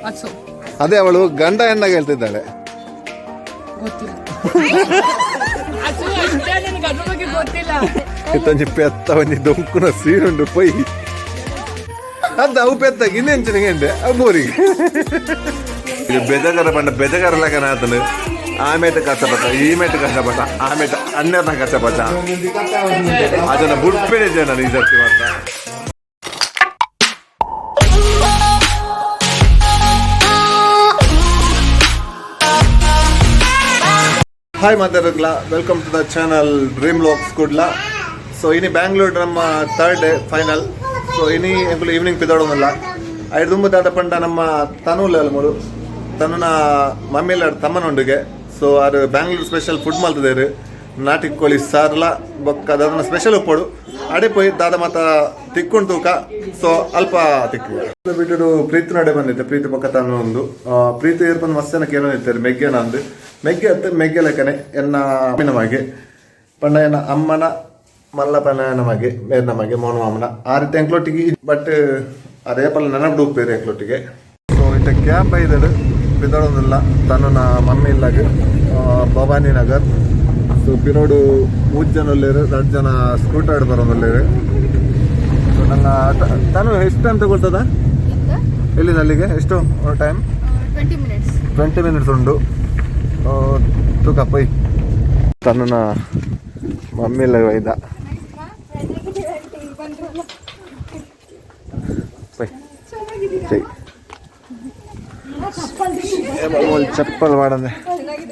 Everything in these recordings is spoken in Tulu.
ಹಸು. ಅದೇ, ಅವಳು ಗಂಡ ಹೆಣ್ಣಾಗ ಹೇಳ್ತಿದ್ದಾಳೆ. ಗೊತ್ತಿಲ್ಲ, ಹಸು ಅಷ್ಟೇ, ನನಗೆ ಅದ್ರ ಬಗ್ಗೆ ಗೊತ್ತಿಲ್ಲ. ಇತ್ತೊಂಜಿ ಪೆತ್ತ ಒಂಜಿ ದೊಂಕುನ ಸೀರುಂಡು ಪೊಯ್ ಅದ ಅವು ಪೆತ್ತ ಇನ್ನೆಂಚಿನ ಎಂಡೆ ಅವು ಬೋರಿಗೆ. ಇದು ಬೆದಗರ ಬಂಡ ಬೆದಗರ ಲಗನ ಆತನು. ಆಮೇಟ ಕಷ್ಟಪಟ್ಟ, ಈ ಮೇಟ ಕಷ್ಟಪಟ್ಟ, ಆಮೇಟ ಅಣ್ಣನ ಕಷ್ಟಪಟ್ಟ. ಅದನ್ನ ಬುಡ್ಪೇನೆ ಜನ ಈ ಸರ್ತಿ ಮಾತ್ರ. ಹಾಯ್ ಮಾತಾಡೋಗ್ಲ, welcome to the channel Dream Vlogs Kudla. So ಇನಿ ಬ್ಯಾಂಗ್ಳೂರ್ ನಮ್ಮ ಥರ್ಡ್ ಡೇ ಫೈನಲ್. ಸೊ ಇನಿ ಎಂಕುಲು ಈವ್ನಿಂಗ್ ಪಿದೋಡೋನಲ್ಲ. ಐದು ದುಂಬು ದಾದ ಪಂಡ ನಮ್ಮ ತನುಲ್ಲ ಮೂರು ತನ್ನ ಮಮ್ಮಿಲ ತಮ್ಮನೊಂಡಿಗೆ. ಸೊ ಅದು ಬ್ಯಾಂಗ್ಳೂರ್ ಸ್ಪೆಷಲ್ ಫುಡ್ ಮಲ್ತದೇರು, ನಾಟಿ ಕೋಳಿ ಸಾರ್ಲ ಬೊಕ್ಕ ದಾದನ ಸ್ಪೆಷಲ್ ಉಪ್ಪೋಡು. ಅಡೆ ಪೋಯಿ ದಾದ ಮಾತ ತಿಕ್ಕೊಂಡು ತೂಕ. ಸೊ ಅಲ್ಪ ತಿಕ್ಕು ಬಿಟ್ಟು ಪ್ರೀತಿ ನಡೆ ಬಂದಿತ್ತೆ. ಪ್ರೀತಿ ಪಕ್ಕ ತಾನು ಒಂದು ಪ್ರೀತಿ ಏರ್ಪಂದು ಮಸ್ತ್ ಜನ ಕೇಳೋನಿತ್ತಾರೆ, ಮೆಗ್ಗೆನ ಅಂದು. ಮೆಗ್ಗೆ ಅತ್ತ ಮೆಗ್ಗೆ ಲೆಕ್ಕನೆ ಎನ್ನ ಮಗೆ ಪಂಡ ಎನ್ನ ಅಮ್ಮನ ಮಲ್ಲ ಪನ ಮಗೆ ಮೇರ್ನ ಮಗೆ ಮೋನ ಮಾಮನ ಆ ರೀತಿ ಎಂಕ್ಲೊಟ್ಟಿಗೆ. ಬಟ್ ಅದೇ ಪಲ್ಲ ನೆನಪು ಉಪ್ಪೇರು ಎಂಕ್ಲೊಟ್ಟಿಗೆ. ಸೊ ಇತ್ತ ಕ್ಯಾಬ್ ಐದಡು ಬಿದಡೊಂದಿಲ್ಲ ತನ್ನ ಮಮ್ಮಿ ಇಲ್ಲಾಗ ಭವಾನಿ ನಗರ್. ಸೊ ಪಿರೋಡು ಮೂರು ಜನ ಉಲ್ಲೇರು, ಎರಡು ಜನ ಸ್ಕೂಟರ್ ಬರೋದುಲ್ಲೇರು. ಸೊ ನನ್ನ ತಾನು ಎಷ್ಟು ಟೈಮ್ ತಗೊಳ್ತದ ಎಲ್ಲಿಂದ ಅಲ್ಲಿಗೆ? ಎಷ್ಟು ಟೈಮ್? 20 ಮಿನಿಟ್ಸ್. 20 ಮಿನಿಟ್ಸ್ ಉಂಟು. ತೂಕ ಪೊಯ್ ತನ್ನ ಮಮ್ಮಿ ಎಲ್ಲ ಇದ್ದ ಪೊಯ್. ಸರಿ, ಚಪ್ಪಲ್ ಮಾಡಂದೆ.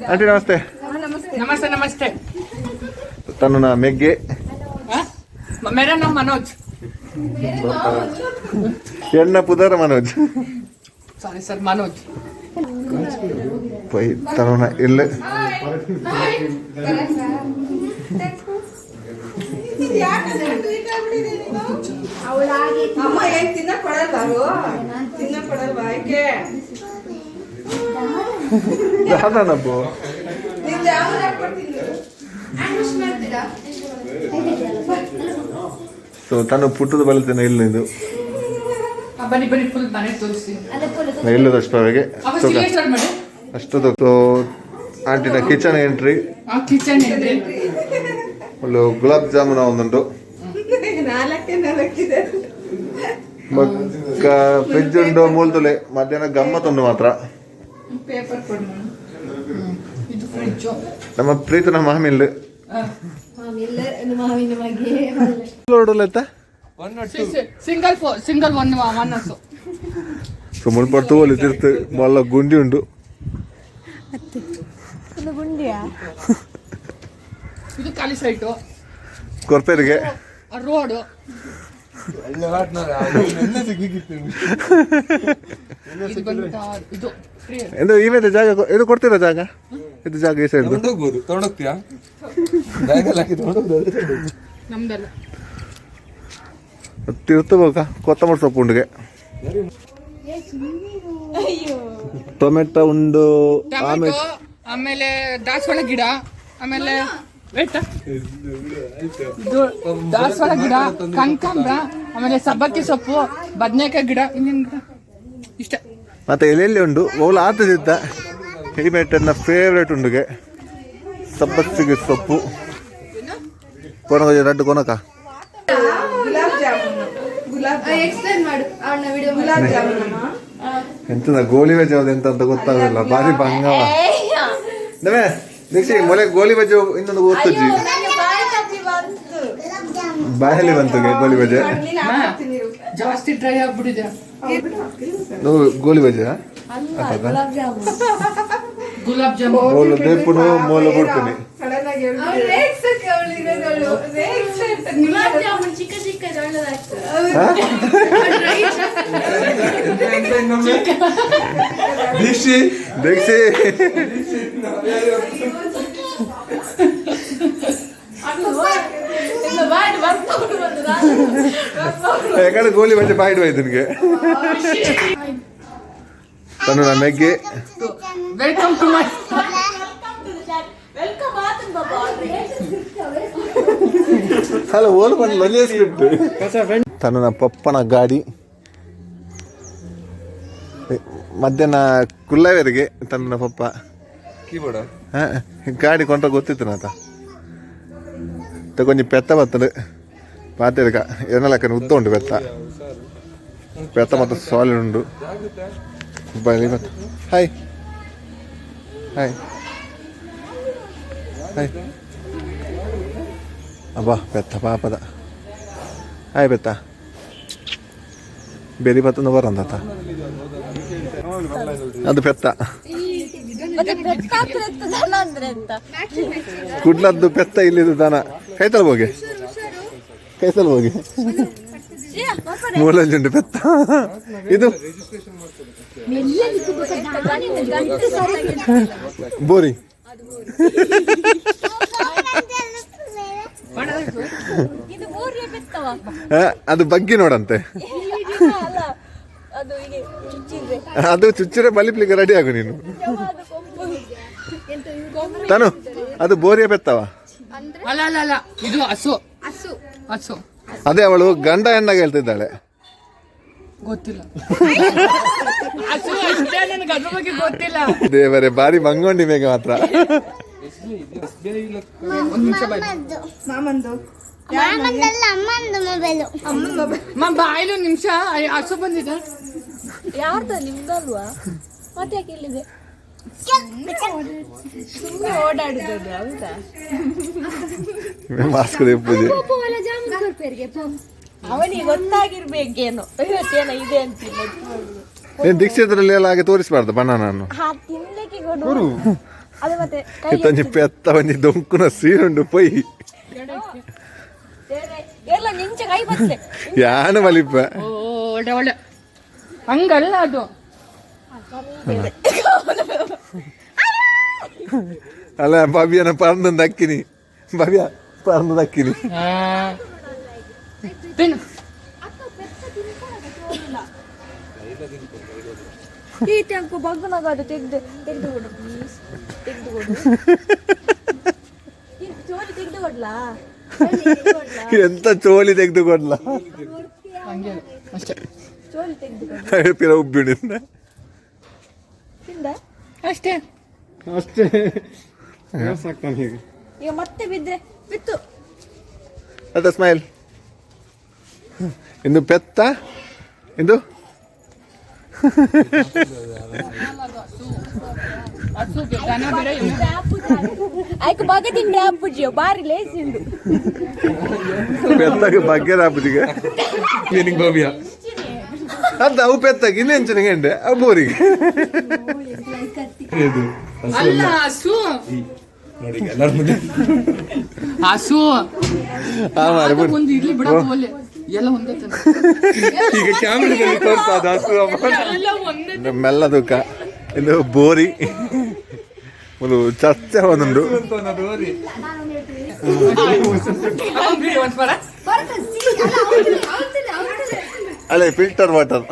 ಆಂಟಿ, ನಮಸ್ತೆ. ನಮಸ್ತೆ, ನಮಸ್ತೆ. ತನ್ನ ಮೆಗ್ಗೆ. हाँ? मेरा नाम मनोज. ಎಣ್ಣ ಪುದರ ಮನೋಜ್. Sorry sir, Manoj. ಪೊಯ್ ತನ್ನ ಇಲ್ಲ. ಅಮ್ಮ ಏನ್ ತಿನ್ನಕ್ ಕೊಡಲ್ವಾ? ಅವ್ರು ತಿನ್ನಕ್ ಕೊಡಲ್ವಾ ಯಾಕೆ? ದಾದನಬ್ಬು. ನೀನ್ ಜಾಮೂನ್ ಹಾಕ್ಕೊಡ್ತೀನಿ. ಸೊ ತನ್ನ ಪುಟ್ಟದ ಬಲತೇನೆ ಇಲ್ಲ ಇದು. ಬನ್ನಿ ಬನ್ನಿ, ಫುಲ್ ಮನೆ ತೋರಿಸ್ತೀನಿ. ಇಲ್ಲದಷ್ಟು ಅವರಿಗೆ. ಫಸ್ಟ್ ಇಲ್ಲೇ ಸ್ಟಾರ್ಟ್ ಮಾಡಿ. ಅಷ್ಟು. ಸೊ ಆಂಟಿನ ಕಿಚನ್ ಎಂಟ್ರಿ. ಆ ಕಿಚನ್ ಎಂಟ್ರಿ. ಒಂದು ಗುಲಾಬ್ ಜಾಮೂನ್ ಒಂದುಂಟು. ನಾಲ್ಕೇ ನಾಲ್ಕಿದೆ. ಬೊಕ್ಕ ಫ್ರಿಜ್ ಉಂಟು ಮೂಲ್ತುಲೆ. ಮಧ್ಯಾಹ್ನ ಗಮ್ಮತ್ ಉಂಟು ಮಾತ್ರ. ಪೇಪರ್ ಕೊಡು. ಇದು ಫ್ರಿಡ್ಜು. ನಮ್ಮ ಪ್ರೀತನ ಮಾಮಿಲ್. ಮಾವಿನ ಮಗೆ. ನೋಡಲ್ಲ. ಸಿಂಗಲ್ ಫೋ ಸಿಂಗಲ್ ಒನ್ ಒನ್ ಹಸು. ಸೊ ಮುಲ್ಪ ತೂವಲಿ ತಿರ್ತು ಮಲ್ಲ ಗುಂಡಿ ಉಂಟು. ಗುಂಡಿಯಾ? ಇದು ಖಾಲಿ ಸೈಟು. ಕೊರ್ಪೇರಿಗೆ. ರೋಡು. ಇದು ಬಂದು ಇದು ಫ್ರೀ. ಇದು ಇವೇದ ಜಾಗ ಇದು ಕೊಡ್ತೀರಾ ಜಾಗ? ಇದು ಜಾಗ ಈ ಸೈಡ್. ತಗೊಂಡೋಗ್ಬೋದು, ತಗೊಂಡೋಗ್ತೀಯಾ? ಬ್ಯಾಗಲ್ಲಿ ಹಾಕಿ ತಗೊಂಡೋಗ್ಬೋದು. ನಮ್ದಲ್ಲ. ತಿರ್ತು ಬೋಕ ಕೊತ್ತಂಬರಿ ಸೊಪ್ಪು ಉಂಡಿಗೆ, ಟೊಮೆಟೊ ಉಂಡು, ಆಮೇಲೆ ಟೊಮೆಟೊ, ಆಮೇಲೆ ದಾಸವಾಳ ಗಿಡ, ಆಮೇಲೆ ವೇಟ್, ಇದು ದಾಸವಾಳ ಗಿಡ, ಕನಕಾಂಬ್ರ, ಆಮೇಲೆ ಸಬ್ಬಕ್ಕಿ ಸೊಪ್ಪು, ಬದನೇಕಾಯಿ ಗಿಡ, ಇನ್ನೇನು ಗಿಡ, ಇಷ್ಟೇ. ಮತ್ತೆ ಎಲ್ಲೆಲ್ಲಿ ಉಂಡು ಓಲ ಆತದಿತ್ತ. ಈ ಫೇವ್ರೇಟ್ ಉಂಡುಗೆ ಸಬ್ಬಸಿಗೆ ಸೊಪ್ಪು ಕೊನಕ ರಡ್ಡು ಕೊನಕ. ಗುಲಾಬ್ ಜಾಮೂನ್, ಗುಲಾಬ್. ಎಕ್ಸ್ಪ್ಲೇನ್ ಮಾಡು ಅವನ ವಿಡಿಯೋ. ಗುಲಾಬ್ ಜಾಮೂನ್ ಅಮ್ಮ. ಎಂತದ ಗೋಲಿ ಬಜೆ ಯಾವ್ದು ಎಂತ ಅಂತ ಗೊತ್ತಾಗಲಿಲ್ಲ, ಬಾರಿ ಬಂಗವ ನಮೇ ದೀಕ್ಷಿ ಮೊಲೆ ಗೋಲಿ ಬಜೆ ಇನ್ನೊಂದು ಗೊತ್ತಜ್ಜಿ. ಬಾಯಲ್ಲಿ ಬಂತು ಗೋಲಿ ಬಜೆ. ನೀನ್ ಹಾಕ್ತೀನಿ ಇರು. ಜಾಸ್ತಿ ಡ್ರೈ ಆಗ್ಬಿಟ್ಟಿದೆ. ಗೋಲಿ ಬಜೆ. ಗುಲಾಬ್ ಜಾಮೂನ್. ಗುಲಾಬ್ ಜಾಮೂನ್. ಮೂಲ ದೇಪುನು ಮೂಲ ಬಿಡ್ತೀನಿ. ಸಡನ್ ಆಗಿ ಹೇಳ್ಬಿಟ್ಟಿದೆ. ರೇಗ್ಸಕ್ಕೆ ಅವಳು ಇರೋದವಳು. ಗುಲಾಬ್ ಜಾಮೂನ್ ಚಿಕ್ಕ ಚಿಕ್ಕ ಒಳ್ಳೆದಾಗ್ತದೆ. ದೀಕ್ಷಿ. ದೀಕ್ಷಿ. ಯಾಕಂದ್ರೆ ಗೋಲಿ ಬಜೆ ಬಾಯಿಡ್ ಹೋಯ್ತು ನಿನಗೆ. ತನ್ನ ಮೆಗ್ಗಿ. Welcome to my hello ಓಲ್ ಬಂದು ಲೊಂಜೆ ಸ್ಕ್ರಿಪ್ಟ್. ತನ್ನ ಪಪ್ಪನ ಗಾಡಿ. ಮಧ್ಯಾಹ್ನ ಕುಲ್ಲವೇರಿಗೆ ತನ್ನ ಪಪ್ಪ. ಕೀಬೋರ್ಡ್. ಹಾ, ಗಾಡಿ ಕೊಂಡ್ರೆ ಗೊತ್ತಿತ್ತು ನಾತ. ಕೊಂಚ ಪೆತ್ತ ಬರ್ತದೆ ಪಾತೆರ್ಕ ಏನಲಕ್ಕನ ಉದ್ದ ಉಂಟು ಪೆತ್ತ. ಪೆತ್ತ ಮತ್ತು ಸಾಲಿಡ್ ಉಂಟು. ಬಲಿ ಮತ್ತು ಹಾಯ್ ಹಾಯ್ ಹಾಯ್. ಅಬ್ಬಾ, ಪೆತ್ತ ಪಾಪದ. ಹಾಯ್ ಪೆತ್ತ. ಬೆರಿ ಬತ್ತಂದ ಬರಂತ ಅದು ಪೆತ್ತ. ಮತ್ತೆ ಬೆತ್ತ ಹತ್ರ ಇತ್ತು ದನ ಅಂದ್ರೆ ಎಂತ? ಕುಡ್ಲದ್ದು ಪೆತ್ತ, ಇಲ್ಲಿದ್ದು ದನ. ಕೈತಲ್ ಹೋಗಿ, ಕೈತಲ್ ಹೋಗಿ. ಮೂಲಲ್ಲಿ ಉಂಟು ಪೆತ್ತ ಇದು. ಬೋರಿ. ಇದು ಊರಿಗೆ ಬೆತ್ತವ. ಅದು ಬಗ್ಗಿ ನೋಡಂತೆ. ಅಲ್ಲ, ಅದು ಹೀಗೆ ಚುಚ್ಚಿದ್ರೆ? ಅದು ಚುಚ್ಚಿರೆ ಬಲಿಪ್ಲಿಕ್ಕೆ ರೆಡಿ ಆಗು ನೀನು. ಯಾವಾಗ ಕೊಂಬು ಎಂತ ಇದು ಕೊಂಬು? ತಾನು ಅದು ಬೋರಿಯ ಪೆತ್ತವ. ಅಲ್ಲ ಅಲ್ಲ ಅಲ್ಲ, ಇದು ಹಸು ಹಸು ಹಸು. ಅದೇ, ಅವಳು ಗಂಡ ಹೆಣ್ಣಾಗ ಹೇಳ್ತಿದ್ದಾಳೆ. ಗೊತ್ತಿಲ್ಲ, ಹಸು ಅಷ್ಟೇ, ನನಗೆ ಅದ್ರ ಬಗ್ಗೆ ಗೊತ್ತಿಲ್ಲ. ದೇವರೇ, ಬಾರಿ ಬಂಗೊಂಡಿ ಮೇಘ ಮಾತ್ರ. ಒಂದ್ ನಿಮಿಷ ಬಾಯ್. ಮಾಮಂದು. ಮಾಮಂದಲ್ಲ, ಅಮ್ಮಂದು ಮೊಬೈಲು. ಅಮ್ಮನ ಮೊಬೈಲ್. ಮಾ ಬಾಯ್ಲು ಒಂದ್ ನಿಮಿಷ. ಹಸು ಬಂದಿದೆ. ಯಾರ್ದು? ನಿಮ್ದಲ್ವಾ? ಮತ್ತೆ ಯಾಕೆ ಇಲ್ಲಿದೆ? ಸುಮ್ಮನೆ ಓಡಾಡುದದು, ಹೌದಾ? ಮಾಸ್ಕ್ ಪೂಜೆ. ಅವನಿಗೆ ಗೊತ್ತಾಗಿರ್ಬೇಕೇನೋ ಇವತ್ತೇನೋ ಇದೆ ಅಂತಿಲ್ಲ. ನೀನು ದೀಕ್ಷಿತರಲ್ಲಿ ಎಲ್ಲ ಹಾಗೆ ತೋರಿಸಬಾರ್ದು ಬಣ್ಣ ನಾನು. ಹಾ, ತಿನ್ಲಿಕ್ಕೆ ಕೊಡು ಅದು ಮತ್ತೆ ಕೈ. ಇತ್ತೊಂಜಿ ಪೆತ್ತ ಒಂಜಿ ದೊಂಕುನ ಸೀರುಂಡು ಪೊಯ್. ಬೇರೆ ಎಲ್ಲ ನಿಂಚೆ ಕೈ ಬರ್ತದೆ. ಯಾನು ಮಲಿಪ. ಓ, ಒಳ್ಳೆ ಒಳ್ಳೆ, ಹಂಗಲ್ಲ ಅದು. ಅಲ್ಲ, ಭವ್ಯನ ಪರ್ದು ಅಕ್ಕಿನಿ, ಭವ್ಯ ಪರ್ದು ಅಕ್ಕಿನಿ. ಆ. ತಿನ್ನು. ಈ ಟ್ಯಾಂಕು ಬಗ್ಗುನಾಗ ಅದು ತೆಗ್ದು ತೆಗೆದು ಕೊಡು, ಪ್ಲೀಸ್ ತೆಗೆದು ಕೊಡು. ಚೋಲಿ ತೆಗೆದು ಕೊಡ್ಲಾ? ಚೋಲಿ ತೆಗ್ದು ಕೊಡ್ಲಾ? ಎಂತ ಚೋಲಿ ತೆಗೆದು ಕೊಡ್ಲ? ಹಂಗೆ ಅದು. ಅಷ್ಟೇ. ಚೋಲಿ ತೆಗೆದು ಕೊಡು. ಪಿರ ಉಬ್ಬಿಡಿಂದ. ತಿಂದ. ಅಷ್ಟೇ. ಅಷ್ಟೇ ಸಾಕ್ತಾನೆ ಹೀಗೆ. ಈಗ ಮತ್ತೆ ಬಿದ್ರೆ ಬಿತ್ತು. ಅದ ಸ್ಮೈಲ್. ಇಂದು ಪೆತ್ತ ಇಂದು. ಹಸು ದನ ಬೇರೆ ಎಮ್ಮೆ. ಆಯ್ತು, ಬಗ ತಿಂದ್ರೆ ಅಪ್ಪುಜಿಯೋ ಬಾರಿ ಲೇಸಿಂದು. ಪೆತ್ತಗೆ ಬಗ್ಗೆ ರಾಪುಜಿಗೆ. ಮೀನಿಂಗ್ ಭವ್ಯ. ಅದು ಅವು ಪೆತ್ತಗೆ ಇನ್ನೆಂಚಿನ ಗೆಂಡೆ ಅವು ಬೋರಿಗೆ. ಇದು ಹಸು. ಅಲ್ಲ, ಹಸು. ನೋಡಿ, ಎಲ್ಲರ ಮುಂದೆ. ಹಸು. ಆ ಮಾರ್ರೆ, ಬಿಡು. ಒಂದು ಇರ್ಲಿ ಬಿಡ, ಒಲ್ಲೆ. ಎಲ್ಲ ಒಂದೇ ತಾನೆ. ಈಗ ಕ್ಯಾಮ್ರಾದಲ್ಲಿ ತೋರಿಸ್ತಾ ಅದು ಹಸು ಅಮ್ಮ. ಎಲ್ಲ ಒಂದೇ. ಇಂದು ಮೆಲ್ಲ ದುಃಖ. ಇಂದು ಬೋರಿ ಒಂದು ಚರ್ಚೆ ಒಂದುಂಡು. ಅಂತ ಅನ್ನೋದು ಹೋರಿ. ಬಿಡಿ ಒಂದ್ ಸಲ. ಅಲ್ಲೇ ಫಿಲ್ಟರ್ ವಾಟರ್.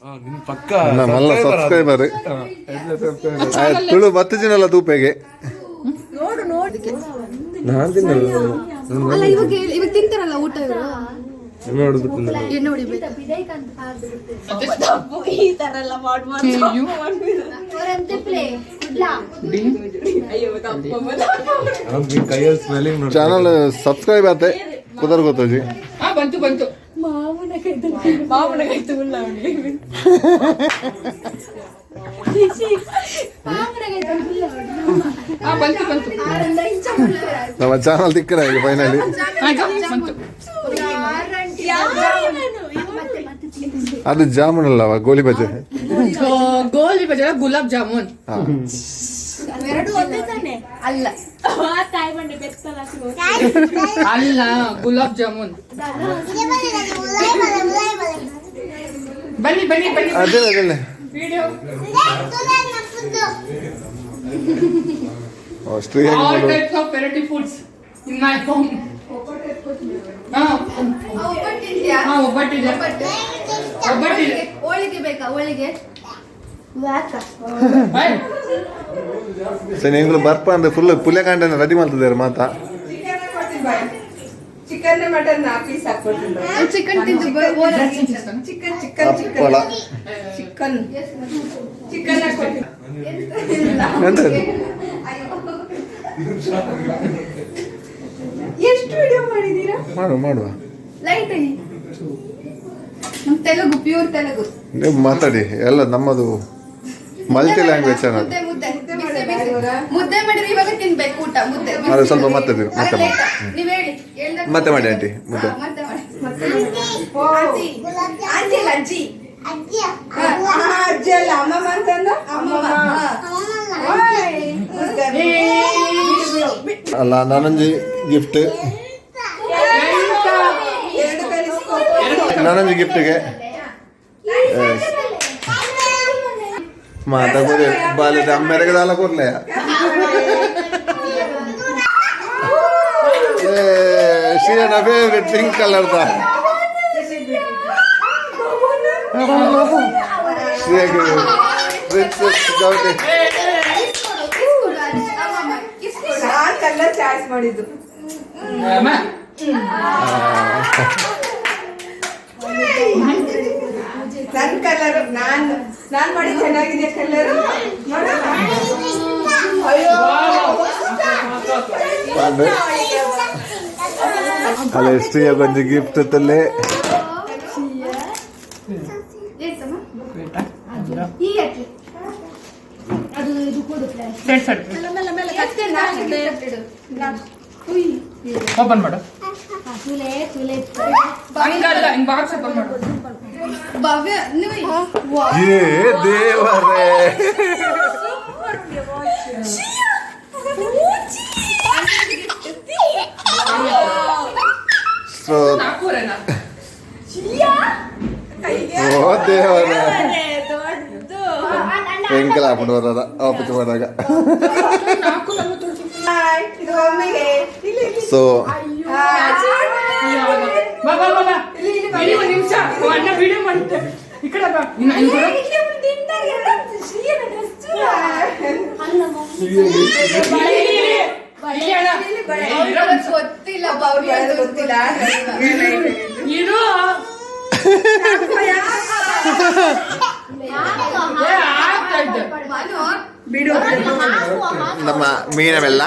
ಹಾ, ನಿನ್ ಪಕ್ಕ. ಮಲ್ಲ ಸಬ್ಸ್ಕ್ರೈಬರ್. ಹಾ, ಎಲ್ಲ subscriber. Tulu ಬತ್ತು ಜಿನಲ್ಲ ತೂಪೆಗೆ. ನೋಡು ನೋಡಿ. ನಾನ್ ತಿನ್ನಲ್ಲ. ಅಲ್ಲ, ಇವಾಗ ಇವಾಗ ತಿಂತಾರಲ್ಲ ಊಟ ಇವರು. ಎಮ್ಮೆ ಹೊಡೆದ್ಬಿಟ್ಟು ತಿನ್ನಲ್ಲ. ಎಣ್ಣೆ ಹೊಡಿಬೇಕು. ತಪ್ಪು, ಈ ತರ ಎಲ್ಲ ಮಾಡ್ಬಾರ್ದು. K U D. ಅವ್ನ್ ನಿನ್ ಕೈಯಲ್ಲಿ ಸ್ಮೆಲ್ಲಿಂಗ್ ನೋಡಿ. ಚಾನಲ್ ಸಬ್ಸ್ಕ್ರೈಬ್ ಆತೆ ಕುದರ್ ಗೊತ್ತೋಜಿ. ಹಾ, ಬಂತು ಬಂತು. ಮಾಮೂನ ಕೈ ತುಳ್ಳ ಅವನಿಗೆ. ಹಾ, ಬಂತು ಬಂತು. ನಮ್ಮ ಚಾನಲ್ ತಿಕ್ಕನ ಈಗ ಫೈನಲಿ. ಆಯ್ತು, ಬಂತು. ಅದು ಜಾಮೂನ್ ಅಲ್ಲವ, ಗೋಲಿ ಬಜೆ. ಗೋಲಿ ಬಜಾರ ಗುಲಾಬ್ ಜಾಮೂನ್. ಹಾ. ಎರಡು ಒಂದೇ ತಾನೆ? ಅಲ್ಲ, ತಾಯಿ ಮಂಡೆ ಬೆತ್ತಲ. ಅಲ್ಲ, ಗುಲಾಬ್ ಜಾಮೂನ್. ಬನ್ನಿ ಬನ್ನಿ ಬನ್ನಿ. ಅದೇ ಅದೇ. ವಿಡಿಯೋ. ಅಷ್ಟು ಹೇಗೆ ಆಲ್ ಮಾಡು. Types of variety foods in my home. ಹಾ. ಒಬ್ಬಟ್ಟಿದ್ಯಾ? ಹಾ, ಒಬ್ಬಟ್ಟಿದೆ, ಒಬ್ಬಟ್ಟಿದೆ. ಹೋಳಿಗೆ ಬೇಕಾ ಹೋಳಿಗೆ? ಸರಿ, ಎಂಗ್ಲು ಬರ್ಪ ಅಂದ್ರೆ ಫುಲ್ ಪುಲ್ಯಕಾಂಡನ ರೆಡಿ ಮಾಡ್ತಿದ್ದಾರೆ ಮಾತಾ. ಚಿಕನ್ ಕೊಡ್ತೀನಿ ಬಾಯ್. Chicken mutton piece ಹಾಕೊಡ್ತೀನಿ ಬಾಯ್. ಚಿಕನ್ ತಿಂದು. Chicken chicken. ಹಪ್ಪಳ. ಚಿಕನ್ ಚಿಕನ್ ಚಿಕನ್ ಹಾಕೊಡ್ತೀನಿ. ಎಂತ ಇದು? ಎಷ್ಟು ವಿಡಿಯೋ ಮಾಡಿದೀರಾ? ಮಾಡುವ ಮಾಡುವ. ಲೈಟ್. ನಮ್ ತೆಲುಗು, ಪ್ಯೂರ್ ತೆಲುಗು. ನೀವು ಮಾತಾಡಿ ಎಲ್ಲ, ನಮ್ಮದು multi language channel. ಮುದ್ದೆ ಮುದ್ದೆ ಬಿಸಿ ಬಿಸಿ ಮುದ್ದೆ ಮಾಡಿದ್ರೆ ಇವಾಗ ತಿನ್ಬೇಕು ಊಟ ಮುದ್ದೆ ಬಿಸಿ. ಅದು ಸ್ವಲ್ಪ ಮತ್ತೆ ತಿನ್ನು, ಮತ್ತೆ ಅಲ್ಲ, ಮಾಡಿ. ಲೇಟ್. ನೀವ್ ಹೇಳಿ ಹೇಳ್ದಾಗ. ಮತ್ತೆ ಮಾಡಿ ಆಂಟಿ, ಮುದ್ದೆ. ಹಾ, ಮತ್ತೆ ಮಾಡಿ. ಆಂಟಿ, ಆಂಟಿ ಅಲ್ಲ, ಅಜ್ಜಿ. ಅಜ್ಜಿ. ಹಾ, ಅಜ್ಜಿ ಅಲ್ಲ, ಅಮ್ಮಮ್ಮ ಅಂತಂದ ಅಮ್ಮಮ್ಮ. ಓಯ್, ಮುದ್ದೆ. ಅಲ್ಲ, ನಾನೊಂಜಿ ಗಿಫ್ಟ್. ಎರಡು ಕಲಿಸ್ಕೊ. ನಾನೊಂಜಿ ಗಿಫ್ಟ್ಗೆ ಮಾತಾಡ್ಬೋದು ಬಾಲ್ಯದ ಅಮ್ಮೆರೆಗೆ ದಾಲ ಕೊರ್ಲೆ. ಶ್ರೀಯನ favourite pink colour the. ಶ್ರೀಯಾಗೆ princess ಗೌಟಿ. ಇಸ್ಕೊಡು, ಇಸ್ಕೊಡು ಅಜ್ಜಿ, ಅಮ್ಮಮ್ಮ, ಇಸ್ಕೊಡು. ನಾನ್ ಕಲರ್ ಚಾಯ್ಸ್ ಮಾಡಿದ್ದು. ಅಮ್ಮ. ನನ್ ಕಲರ್ ನಾನ್ ನಾನ್ ಮಾಡಿ ಚೆನ್ನಾಗಿದೆ ಕಲರ್ ನೋಡ. ಅಯ್ಯೋ. ಅಲ್ಲ, ಶ್ರೀಯ ಗೊಂಜಿ ಗಿಫ್ಟ್ ತಲ್ಲೆ. ಏತಮ್ಮ? ಈ ಅಕ್ಕಿ ಅದು ಇದು ಕೊಡು flash. Side side. ಕತ್ತೆ ನಾಲ್ಕು ಇಡು. ಓಪನ್ ಮಾಡು. ಹಾ, ತುಲೆ ತುಲೆ. ಹಂಗಲ್ಲ, ಹಿಂಗ್ ಬಾಕ್ಸ್ ಓಪನ್ ಮಾಡು. ಭವ್ಯ ನೀವು. ಏ ದೇವರೇ! ಸೊ ನಾಲ್ಕೂವರೆನಾ? ಓ ದೇವರೇ, ಎಂಕಲ ಹಾಕೊಂಡು ಬರೋದ ಆಫೀಸ್ ಬಂದಾಗ. ಹಾಯ್, ಇದು ಒಮ್ಮೆಗೆ ಇಲ್ಲಿ ಇಲ್ಲಿ. ಸೊ ಬಾ ಬಾ ಬಾ ಬಾ. ಇಲ್ಲಿ ಇಲ್ಲಿ. ಇಲ್ಲಿ ಒಂದ್ ನಿಮಿಷ, ಅಣ್ಣ ವಿಡಿಯೋ ಮಾಡುತ್ತೆ. ಈ ಕಡೆ ಬಾ. ಇನ್ನು ಇಲ್ಲಿ ಬರು. ಅಲ್ಲ ಮಮ್ಮಿ. ಇಲ್ಲಿ, ಇಲ್ಲಿ, ಇಲ್ಲಿ ಅಣ್ಣ. ಅವ್ರಿಗೆ ಗೊತ್ತಿಲ್ಲ ಭವ್ಯ. ಅವ್ರಿಗೆ ಗೊತ್ತಿಲ್ಲ. ಇರು. ಏ, ಆಗ್ತಾ ಇದ್ದೆ. ಮನು. ಬಿಡು. ನಮ್ಮ ಮೀನವೆಲ್ಲ.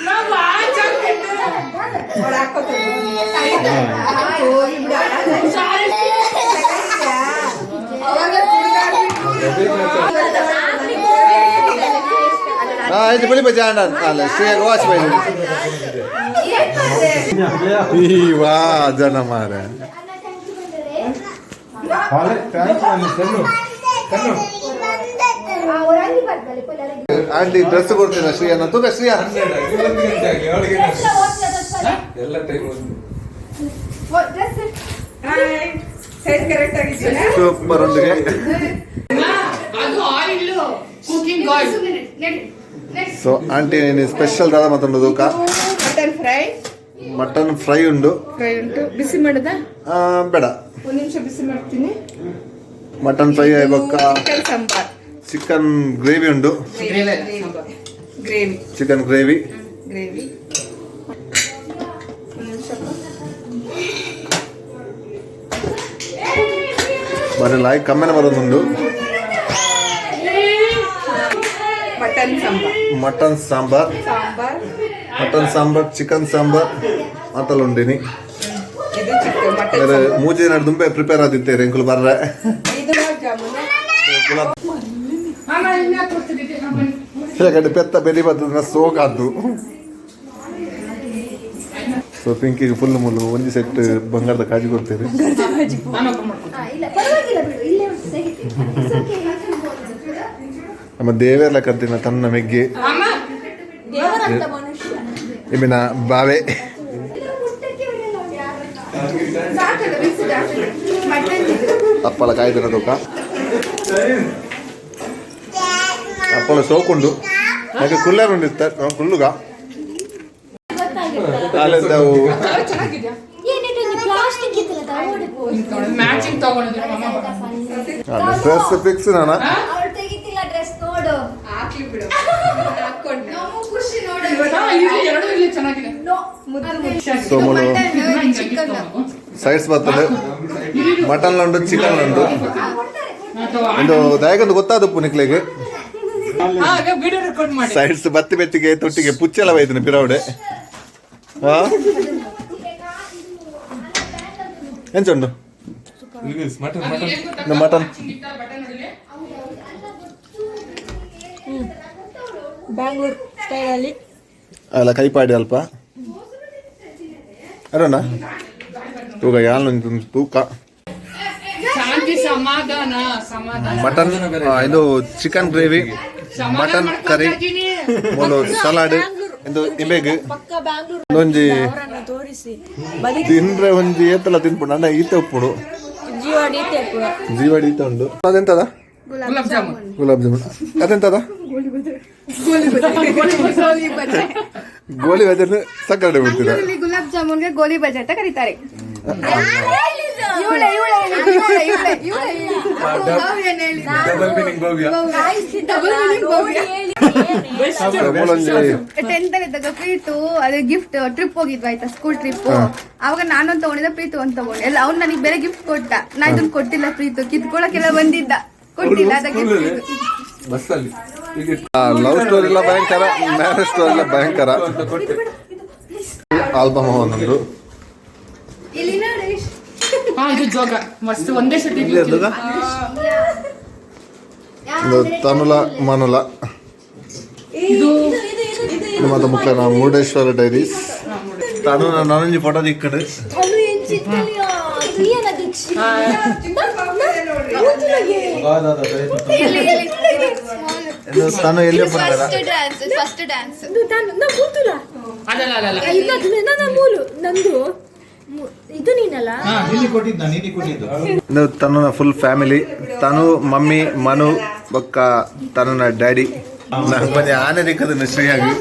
ನಾವು ಆಚೆ ಹಾಕ್ತಿದ್ದೆ. ಅವ್ಳು ಹಾಕೋತಾಳೆ. ಹೋಗಿ ಬಿಡು. ಸಾರಿ. ಅವಾಗ ಆಯ್ತು ಬಿಳಿ ಬಜೆ ಅಣ್ಣ. ಅಲ್ಲ, ಶ್ರೀಯಾಗ ವಾಚ್ ಬೈ. ಈ ವಾ ಜನ ಮಾರ. ಆಂಟಿ ಡ್ರೆಸ್ ಕೊಡ್ತೀನ ಶ್ರೀಯನ್ನ ತೂಕ ಶ್ರೀಯಾ. ಎಲ್ಲ ಟೈಮ್ ಒಂದು. Hi, size correct ಆಗಿದೆಯಾ? ಸೂಪರ್ ಉಂಡಿಗೆ. ಅದು oil, cooking oil. ಸುಮ್ಮನೆ ನಡಿ ನಡಿ. ಸೊ ಆಂಟಿ, ನೀನು ಸ್ಪೆಷಲ್ ದಾದ ಮಾತಂಡು ತೂಕ. Mutton fry. Mutton fry ಉಂಡು. ಫ್ರೈ ಉಂಟು. ಬಿಸಿ ಮಾಡದ? ಆ, ಬೇಡ. ಒಂದ್ ನಿಮಿಷ, ಬಿಸಿ ಮಾಡ್ತೀನಿ. ಮಟನ್ ಫ್ರೈ ಬೊಕ್ಕ chicken sambar. Chicken gravy ಉಂಡು. Gravy. Chicken gravy. Gravy, ಒಂದ್ ನಿಮಿಷ. ಬರಲ್ಲ ಕಮ್ಮೆನ ಬರೋದುಂಡು. Mutton sambar. Mutton sambar. Sambar. Mutton sambar, chicken sambar ಮಾತಲ್ಲ ಉಂಡಿನಿ. ಇದು ಚಿಕನ್ ಮಟನ್ ಬೇರೆ ಸಾಂಬಾರ್. ಮೂಜಿ ದುಂಬೆ ಪ್ರಿಪೇರ್ ಆದಿತ್ತೇರೆ ಎಂಕುಲು ಬರ್ರೆ. ಇದು ಗುಲಾಬ್ ಜಾಮೂನ್. ಗುಲಾಬ್. ಅಮ್ಮ, ಇನ್ನ ತೋರಿಸ್ತಿದ್ದೆ. ಬನ್ನಿ. ಕಡೆ ಪೆತ್ತ ಬೆರಿ ಬರ್ತದ ಸೋಕಾದ್ದು. ಸೊ ಪಿಂಕಿಗೆ ಫುಲ್ ಮುಲ್ಲು ಒಂಜಿ ಸೆಟ್ ಬಂಗಾರದ ಕಾಜಿ ಕೊಡ್ತೀರಿ. ನಾನು ಓಪನ್ ಮಾಡ್ಕೊತೀನಿ. ಹಾ, ಇಲ್ಲ, ಪರವಾಗಿಲ್ಲ ಬಿಡು, ಇಲ್ಲೇ ಉಂಟು, ತೆಗಿತೀನಿ. It's okay. ನಮ್ಮ ದೇವೆರ್ಲ ಕಂತಿನ ತನ್ನ ಮೆಗ್ಗಿ. ಅಮ್ಮ. ದೇವರಂತ ಮನುಷ್ಯ. ಇಮಿನ ಬಾವೆ. ಇದು ಮುಟ್ಟಕ್ಕೆ ಬಿಡಲ್ಲ ಅವ್ನು ಯಾರು. ಸಾಕಲ್ಲ, ಬಿಸಿ ಮಟನ್ ಇದು. ಅಪ್ಪಳ ಕಾಯ್ದಿನ ತೂಕ. ಅಪ್ಪಳ ಸೋಕುಂಡು ಯಾಕೆ ಕುಲ್ಲರ್ ಉಂಡಿತ್ತ ಕುಲ್ಲುಗ ಅಲ್ಲಿದ್ದವು. ಕಲರ್ ಚೆನ್ನಾಗಿದ್ಯಾ? ಏನಿದು ಪ್ಲಾಸ್ಟಿಕ್ ಇತ್ತಲ್ಲ. Matching ತಗೊಂಡಿದ್ರು. Dress fix ನಾನ. ಅವಳು ತೆಗಿತಿಲ್ಲ ಡ್ರೆಸ್ ನೋಡು. ಹಾಕ್ಲಿ ಬಿಡು, ಹಾಕೊಂಡೆ. ನಮ್ಮ ಖುಷಿ ನೋಡು. ಇಲ್ಲಿ ಎರಡು ಇಲ್ಲಿ ಚೆನ್ನಾಗಿದೆ. ಸೊ ಮುಳು ಚಿಕನ್ ಸೈಡ್ಸ್ ಬರ್ತದೆ, ಮಟನ್ ಉಂಟು, ಚಿಕನ್ ಉಂಟು. ಒಂದು ದಯಗೊಂದು ಗೊತ್ತಾದಪ್ಪು ನಿಕ್ಲೆಗೆ. ವಿಡಿಯೋ ರೆಕಾರ್ಡ್ ಮಾಡಿ. ಸೈಡ್ಸ್ ಬತ್ತಿ ಬೆತ್ತಿಗೆ ತೊಟ್ಟಿಗೆ ಪುಚ್ಚೆಲ್ಲ ಬೈತೀನಿ ಪಿರವಡೆ. ಹಾ, ಎಂಚ ಉಂಟು? Mutton, mutton. Mutton. Bangalore ಸ್ಟೈಲಲ್ಲಿ. ಅಲ್ಲ, ಕೈಪಾಡಿ ಅಲ್ಪ ಅರೋಣ ತೂಕ ಯಾಲ್ ತೂಕ. ಶಾಂತಿ, ಸಮಾಧಾನ, ಸಮಾಧಾನ. ಮಟನ್, ಇದು chicken gravy, mutton curry, ಒಂದು ಸಲಾಡ್, ಇದು ಇಂಬೆಗ್. ಪಕ್ಕ ಬ್ಯಾಂಗ್ಳೂರ್. ಒಂಜಿ ಅವರನ್ನು ತೋರಿಸಿ ಬದುಕಿ. ತಿಂದ್ರೆ ಒಂಜಿ ಏತಲ ತಿನ್ಪುಂಡು ಅಣ್ಣ, ಈತೆ ಉಪ್ಪುಡು. ಜೀವಾಡಿ ಪೂರ. ಜೀವಡಿ ಈತ ಉಂಡು. ಅದೆಂತದ? ಗುಲಾಬ್ ಜಾಮೂನ್. ಗುಲಾಬ್ ಜಾಮೂನ್. ಅದೆಂತದ? ಗೋಲಿ ಬಜೆ. ಸಕ್ಕರೆ ಬಿಡ್ತೀರ. ಮಂಗಳೂರಲ್ಲಿ ಗುಲಾಬ್ ಜಾಮೂನ್ಗೆ ಗೋಲಿ ಬಜೆ ಅಂತ ಕರೀತಾರೆ. ಇವಳೆ ಇವಳೆ ಇವಳೆ ಇವಳೆ ಇವಳೆ. ಡಬಲ್ ಮೀನಿಂಗ್ ಭವ್ಯ. ಡಬಲ್ ಮೀನಿಂಗ್ ಭವ್ಯ. ಮೂಲೊಂಜಿ. ಟೆಂತ್ ಅಲ್ಲಿ ಇದ್ದಾಗ ಪ್ರೀತು ಅದೇ ಗಿಫ್ಟ್, ಟ್ರಿಪ್ ಹೋಗಿದ್ವಿ ಆಯ್ತಾ, ಸ್ಕೂಲ್ ಟ್ರಿಪ್. ಅವಾಗ ನಾನೊಂದ್ ತಗೊಂಡಿದ್ದೆ, ಪ್ರೀತು ಒಂದ್ ತಗೊಂಡೆ. ಎಲ್ಲ ಅವ್ನು ನನಗೆ ಬೇರೆ ಗಿಫ್ಟ್ ಕೊಟ್ಟ, ನಾ ಇದನ್ ಕೊಟ್ಟಿಲ್ಲ. ಪ್ರೀತು ಕಿತ್ಕೊಳಕ್ಕೆಲ್ಲ ಬಂದಿದ್ದ, ಕೊಟ್ಟಿಲ್ಲ ಅದಕ್ಕೆ. ಬಸ್ ಅಲ್ಲಿ ಈಗ ಲವ್ ಸ್ಟೋರಿ ಎಲ್ಲ ಭಯಂಕರ, ಮ್ಯಾರೇಜ್ ಸ್ಟೋರಿ ಎಲ್ಲ ಭಯಂಕರ. ಅಂತ ಕೊಟ್ಟೆ. ಆಲ್ಬಮ್ ಒಂದೊಂದು. ಇಲ್ಲಿ ನೋಡಿ. ಹಾ, ಇದು ಜೋಗ ಮಸ್ತ್, ಒಂದೇ ಸತಿ. ಇಲ್ಲಿ ಇರ್ತದ? ಇದು ತನುಲ ಮನುಲ. ಇದು ಇದು ಮಾತ ಮುಕ್ಲನ ಮುರುಡೇಶ್ವರ ಡೈರೀಸ್. ತನು ನಾನೊಂಜಿ ಫೋಟೋ ದಿಕ್ಕಡು. ಇಲ್ಲಿ ಇಲ್ಲಿ. ಇದು ತನು ಎಲ್ಲಿ ಬಂದಾರ? First dance, first dance. ಅದಲ್ಲ, ಅಲ್ಲ. ಮೂಲು ನಂದು ಇದು ನೀನಲ್ಲ. ಇದು ತನುನ ಫುಲ್ ಫ್ಯಾಮಿಲಿ. ತನು ಮಮ್ಮಿ, ಮನು ಬೊಕ್ಕ ತನುನ ಡ್ಯಾಡಿ. ನಾನು ಆನೆ ದಿಕ್ಕದನ್ನು ಶ್ರೀಯಾಗಿ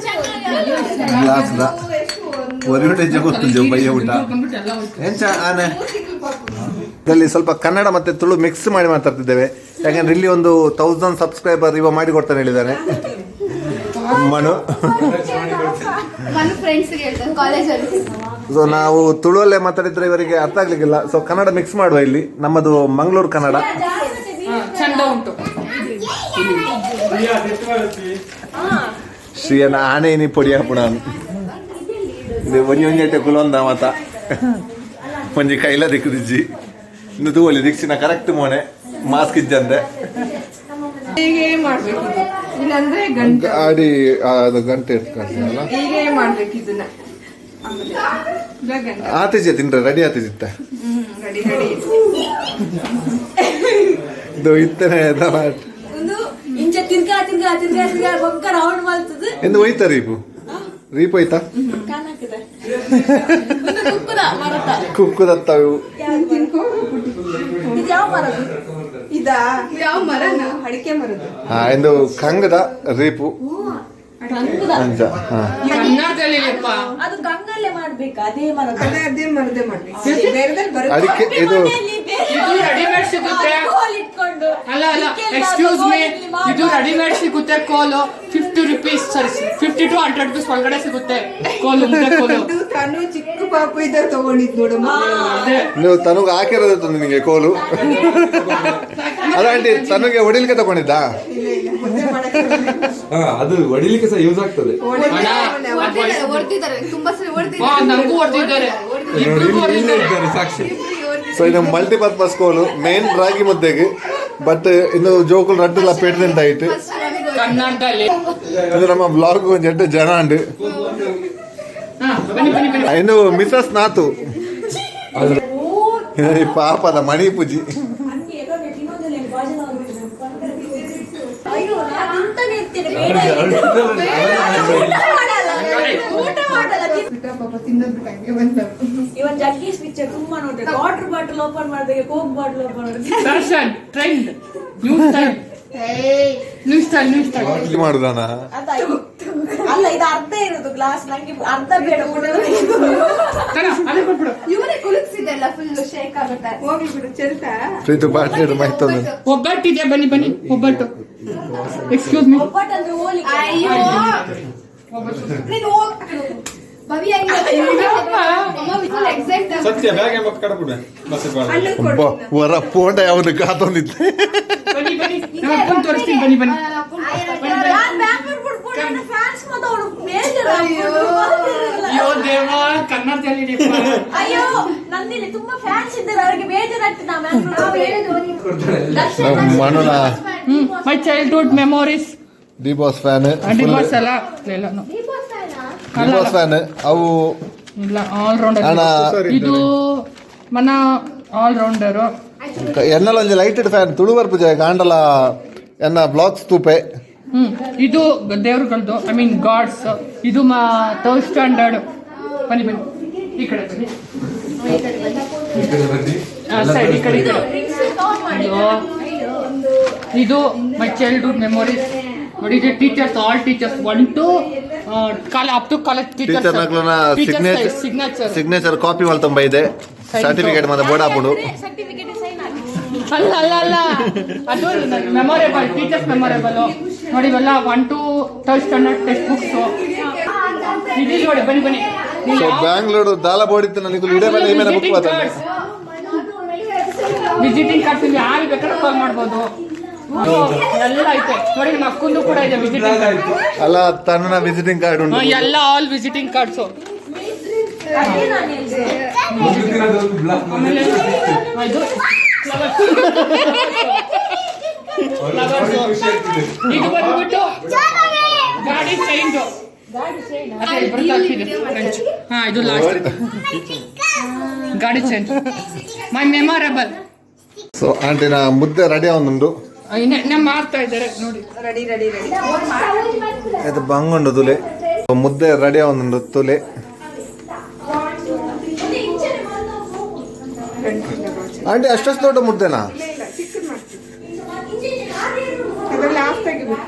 ಗ್ಲಾಸ್ದ ಒರಿಯುಟೆ ಗೊತ್ತುಂಜು ಬಯ್ಯ ಊಟ. ಎಲ್ಲ ಹೋಯ್ತು. ಎಂಚ ಆನೆ? ಇದರಲ್ಲಿ ಸ್ವಲ್ಪ ಕನ್ನಡ ಮತ್ತೆ ತುಳು ಮಿಕ್ಸ್ ಮಾಡಿ ಮಾತಾಡ್ತಿದ್ದೇವೆ, ಯಾಕಂದ್ರೆ ಇಲ್ಲಿ ಒಂದು 1000 ಸಬ್ಸ್ಕ್ರೈಬರ್ ಇವ ಮಾಡಿ ಕೊಡ್ತಾನೆ ಹೇಳಿದ್ದಾನೆ ಮನು. ನನ್ನ ಫ್ರೆಂಡ್ಸ್ ಹೇಳ್ತಾರೆ ಕಾಲೇಜಲ್ಲಿ. ಸೊ ನಾವು ತುಳುವಲ್ಲೇ ಮಾತಾಡಿದ್ರೆ ಇವರಿಗೆ ಅರ್ಥ ಆಗ್ಲಿಕ್ಕಿಲ್ಲ. ಸೊ ಕನ್ನಡ ಮಿಕ್ಸ್ ಮಾಡುವ ಇಲ್ಲಿ. ನಮ್ಮದು ಮಂಗಳೂರು ಕನ್ನಡ. ಹಾ, ಚಂದ ಉಂಟು. ಶ್ರೀಯನ ಆನೆ ಇನಿ ಪೊಡಿ ಹಾಪುಣ. ಇದು ಒಂಜಿ ಒಂಜಿ ಕುಲೊಂದ ಮಾತ ಒಂಜಿ ಕೈಲ ದಿಕ್ಕುದಿಜ್ಜಿ. ಇನ್ನು ತೂವಲ್ಲಿ ದಿಕ್ಸಿನ ಕರೆಕ್ಟ್ ಮೋನೆ, ಮಾಸ್ಕ್ ಇಜ್ಜಂದೆ. ಹೀಗೆ ಮಾಡ್ಬೇಕು ಇದು. ಇಲ್ಲಾಂದ್ರೆ ಗಂಟೆ. ಗಾಡಿ ಅದು ಗಂಟೆ ಇಟ್ಕೊಂತೀನಲ್ಲ. ಹೀಗೆ ಮಾಡ್ಬೇಕು ಇದನ್ನ. ಆಮೇಲೆ ಇಲ್ಲ ಗಂಟೆ. ಆತಿಜೆ ತಿಂದ್ರೆ ರೆಡಿ ಆತಿಜಿತ್ತ. Ready ready. ಇದು ಇತ್ತನೆ. ಒಂದು ಇಂಚ ತಿರ್ಗಾ ತಿರ್ಗಾ ತಿರ್ಗಾ ತಿರ್ಗಾ ಬೊಕ್ಕ ರೌಂಡ್ ಮಾಡ್ತದೆ. ಎಂದು ಹೋಯ್ತಾ ರೀಪು? ರೀಪು ಹೋಯ್ತಾ? ಕಾಣಾಕಿದೆ ಒಂದು ಕುಕ್ಕುದ ಮರತ. ಕುಕ್ಕುದತ್ತವು. ಇದು ಯಾವ ಮರದು? ಇದಾ? ಯಾವ ಮರನ? ಅಡಿಕೆ ಮರದ್ದು. ಹಾ, ಎಂದು ಕಂಗದ ರೀಪು ಅಂಚ. ಹಾ. ಕನ್ನಡದಲ್ಲಿ ಅಪ್ಪ. ಅದು ಗಂಗಲ್ಲೇ ಮಾಡ್ಬೇಕು, ಅದೇ ಮರದ. ಅದೇ ಅದೇ ಮರದೇ ಮಾಡ್ಬೇಕು, ಬೇರೆದಲ್ಲಿ ಬರುತ್ತೆ. ಅಡಿಕೆ ಇದು. ಇದು ರೆಡಿಮೇಡ್ ಸಿಗುತ್ತೆ. ಕೋಲ್ ಇಟ್ಕೊಂಡು. ಅಲ್ಲ ಅಲ್ಲ, ಎಕ್ಸ್ಕ್ಯೂಸ್ ಮೀ, ಇದು ರೆಡಿಮೇಡ್ ಸಿಗುತ್ತೆ ಕೋಲು. 50 rupees, sorry, 50 to 100 rupees ಒಳಗಡೆ ಸಿಗುತ್ತೆ ಕೋಲು, ಮುದ್ದೆ ಕೋಲು. ಇದು ತಾನು ಚಿಕ್ಕ ಪಾಪು ಇದ್ದಾಗ ತಗೊಂಡಿದ್ ನೋಡಮ್ಮ. ಅದೇ. ನೀವು ತನುಗೆ ಹಾಕಿರೋದು ತಂದು ನಿಮಗೆ ಕೋಲು. ಅಲ್ಲ ಆಂಟಿ, ತನುಗೆ ಹೊಡಿಲಿಕ್ಕೆ ತಗೊಂಡಿದ್ದ. ಇಲ್ಲ ಇಲ್ಲ, ಮುದ್ದೆ ಮಾಡಕ್ಕೆ. ಹಾ, ಅದು ಹೊಡಿಲಿಕ್ಕೆ ಸಹ ಯೂಸ್ ಆಗ್ತದೆ. ಅಣ್ಣ, ಹೊಡ್ದಿದ್ದಾರೆ, ತುಂಬಾ ಸಲ ಹಾ, ಹೊಡ್ದಿದ್ದಾರೆ. ನಂಗೂ ಹೊಡೆದಿದ್ದಾರೆ, ಇಬ್ರಿಗೂ ನೋಡಿ, ಇಲ್ಲೇ ಹೊಡೆದಿದ್ದಾರೆ. ಇದ್ದಾರೆ ಸಾಕ್ಷಿ. ಸೊ ಇದು ಮಲ್ಟಿಪರ್ಪಸ್ ಕೋಲು, ಮೇನ್ ರಾಗಿ ಮುದ್ದೆಗೆ, ಬಟ್ ಇನ್ನು ಜೋಕುಲ್ ರಡ್ಡುಲ ಪೇಟದಿಂದ ಆಯ್ತು. ಕನ್ನಡದಲ್ಲಿ. ಇದು ನಮ್ಮ ಬ್ಲಾಗ್ ಒಂಜಿ ಎಡ್ಡೆ ಜನ ಅಂಡ್. ಹಾ, ಬನ್ನಿ ಬನ್ನಿ ಬನ್ನಿ. ಇನ್ನು ಮಿಸಸ್ ನಾತು, ಈ ಪಾಪದ ಮಣಿ ಪೂಜಿ. ಅಯ್ಯೋ, ನಾನು ತಿಂತಾನೆ ಇರ್ತೇನೆ, ಬೇಡ ಊಟ ಮಾಡಲ್ಲ. ಪಾಪ ತಿನ್ನೋದ್ ಬಿಟ್ಟು ಹಂಗೆ ಬಂದ. ಇವನ್ ಜಗ್ಗೀಶ್ ಪಿಕ್ಚರ್ ತುಂಬಾ ನೋಡ್ತಾರೆ. Water bottle open ಮಾಡಿದಾಗ, coke bottle open ಮಾಡಿದಾಗ. Fashion trend, new style. New style, new style. ಮಾಡುದಾನ? ಅಲ್ಲ, ಇದು ಅರ್ಧ ಇರುದು ಗ್ಲಾಸ್, ನಂಗೆ ಅರ್ಧ ಬೇಡ. ತಗೋ, ಅಲ್ಲೇ ಕೊಟ್ಬಿಡು. ಇವನೇ ಕುಲುಕ್ಸಿದೆಲ್ಲ, ಫುಲ್ ಶೇಕ್ ಆಗುತ್ತೆ. ಹೋಗ್ಲಿ ಬಿಡು, ಚೆಲ್ತಾ. ಪ್ರೀತು ಬಾಟ್ಲಿ ಮೈತೊಂದು. ಒಬ್ಬಟ್ಟಿದೆ, ಬನ್ನಿ ಬನ್ನಿ, ಒಬ್ಬಟ್ಟು. ಎಕ್ಸ್ಕ್ಯೂಸ್ ಮೀ. ಒಬ್ಬಟ್ಟಂದ್ರೆ ಹೋಲಿಕೆ. ಅಯ್ಯೋ, ನೀನು ಹೋಗ್. ಭವ್ಯ, ಫುಲ್ ಎಕ್ಸೈಟ್. ಸತ್ಯ ಬ್ಯಾಗ್ ಎಂಬ ಕಡಪುಡೆ ಬಸ್. ಒಬ್ಬ ವರ ಪೋಂಡ ಯಾವ್ದು ಕಾತೊಂದಿದ್ದೆ. ಬನ್ನಿ ಬನ್ನಿ, ನಮ್ಮ ಅಪ್ಪನ್ ತೋರಿಸ್ತೀನಿ, ಬನ್ನಿ ಬನ್ನಿ. ನಾನ್ ಬ್ಯಾಂಗ್ಳೂರ್ ಬಿಟ್ಬಿಟ್ಟು ನನ್ನ ಫ್ಯಾನ್ಸ್ ಮತ್ತೆ ಅವ್ರು ಮೇಜರ್. ಅಯ್ಯೋ ದೇವಾ, ಕನ್ನಡದಲ್ಲಿ ಇದೆಯಪ್ಪ. ಅಯ್ಯೋ, ನಂದಿನಿ ತುಂಬಾ ಫ್ಯಾನ್ಸ್ ಇದ್ದಾರೆ, ಅವರಿಗೆ ಬೇಜಾರಾಗ್ತದೆ ನಾ Bangalore. ಮನುನ my childhood memories. D boss fan. D boss ಅಲ್ಲ, ಇಲ್ಲ, no. D boss fan ಅವು. ಇಲ್ಲ, ಆಲ್ ರೌಂಡರ್. ಅಣ್ಣ. ಇದು ಮನ ಆಲ್ ರೌಂಡರು. ಎನ್ನಲ ಒಂಜಿ ಲೈಟೆಡ್ ಫ್ಯಾನ್ ತುಳು ಬರ್ಪುಜ ಕಾಂಡಲ ಎನ್ನ ಬ್ಲಾಗ್ಸ್ ತೂಪೆ. ಇದು ದೇವ್ರುಗಳದ್ದು, I mean God's. ಇದು ಮಾ ಥರ್ಡ್ ಸ್ಟ್ಯಾಂಡರ್ಡ್. ಬನ್ನಿ ಬನ್ನಿ, ಈ ಕಡೆ ಬನ್ನಿ. ಈ ಕಡೆ ಬನ್ನಿ. ಸೈಡ್, ಈ ಕಡೆ, ಈ ಕಡೆ. ಅಯ್ಯೋ. ಇದು ಮೈ ಚೈಲ್ಡ್ಹುಡ್ ಮೆಮೊರೀಸ್ ನೋಡಿ. ಇದು teachers, all teachers, one to ಕಾಲ up to college. Teacher ನಕ್ಲನ signature. Signature. Signature copy ಮಲ್ತೊಂಬ ಇದೆ, ಸರ್ಟಿಫಿಕೇಟ್ ಮತ್ತೆ ಬೋರ್ಡ್ ಹಾಪುಡು. ಸರ್ಟಿಫಿಕೇಟ್ ಸೈನ್ ಆಗಿ. ಅಲ್ಲ ಅಲ್ಲ ಅಲ್ಲ, ಅದು memorable, teachers memorable. ನೋಡಿ, ಇವೆಲ್ಲ one to third standard text books. ಇದು ನೋಡಿ, ಬನ್ನಿ ಬನ್ನಿ. ಸೊ ಬ್ಯಾಂಗ್ಳೂರು ದಾಲ ಬೋರ್ಡ್ ಇತ್ತು ನನಗೆ ಇಡೇ ಮೇಲೆ ಇಮೇಲೆ ಬುಕ್ ಮಾಡ್ತಾನೆ. ವಿಸಿಟಿಂಗ್ ಕಾರ್ಡ್ಸ್, ಯಾರು ಬೇಕಾದ್ರೂ ಕಾಲ್ ಮಾಡ್ಬೋದು. ಎಲ್ಲ ಐತೆ ನೋಡಿ, ನಿಮ್ಮ ಅಕ್ಕಂದು ಕೂಡ ಇದೆ ವಿಸಿಟಿಂಗ್ ಕಾರ್ಡ್. ಅಲ್ಲ, ತನ್ನ ವಿಸಿಟಿಂಗ್ ಕಾರ್ಡ್ ಉಂಟು. ಎಲ್ಲ all visiting cards. ಒಂದು ದಿನದ ಒಂದು ಬ್ಲಾಗ್. ಆಮೇಲೆ ಇದು flowers. ಖುಷಿ ಆಗ್ತಿದೆ. ಇದು ಬಂದ್ಬಿಟ್ಟು ಗಾಡಿ ಚೈನ್ದು. ಅದೇ ಬರ್ತಾ ಹಾಕಿದೆ. ಹಾ, ಇದು ಲಾಸ್ಟ್ ಗಾಡಿ ಚೈನ್, ಮೈ ಮೆಮೊರೇಬಲ್. ಸೊ ಆಂಟಿನ ಮುದ್ದೆ ರೆಡಿ ಒಂದುಂಡು. ನಮ್ಮ ಮಾಡ್ತಾ ಇದ್ದಾರೆ ನೋಡಿ. Ready ready ready. ಇದು ಬಂಗುಂಡು ತುಲೆ, ಮುದ್ದೆ ರೆಡಿ ಒಂದುಂಡು ತುಲೆ. ಆಂಟಿ, ಅಷ್ಟಷ್ಟು ದೊಡ್ಡ ಮುದ್ದೆನಾ? ಇಲ್ಲ, ಚಿಕ್ಕದು ಮಾಡ್ತೀವಿ, ಅದರಲ್ಲಿ ಆಫ್ ತೆಗಿಬೇಕು.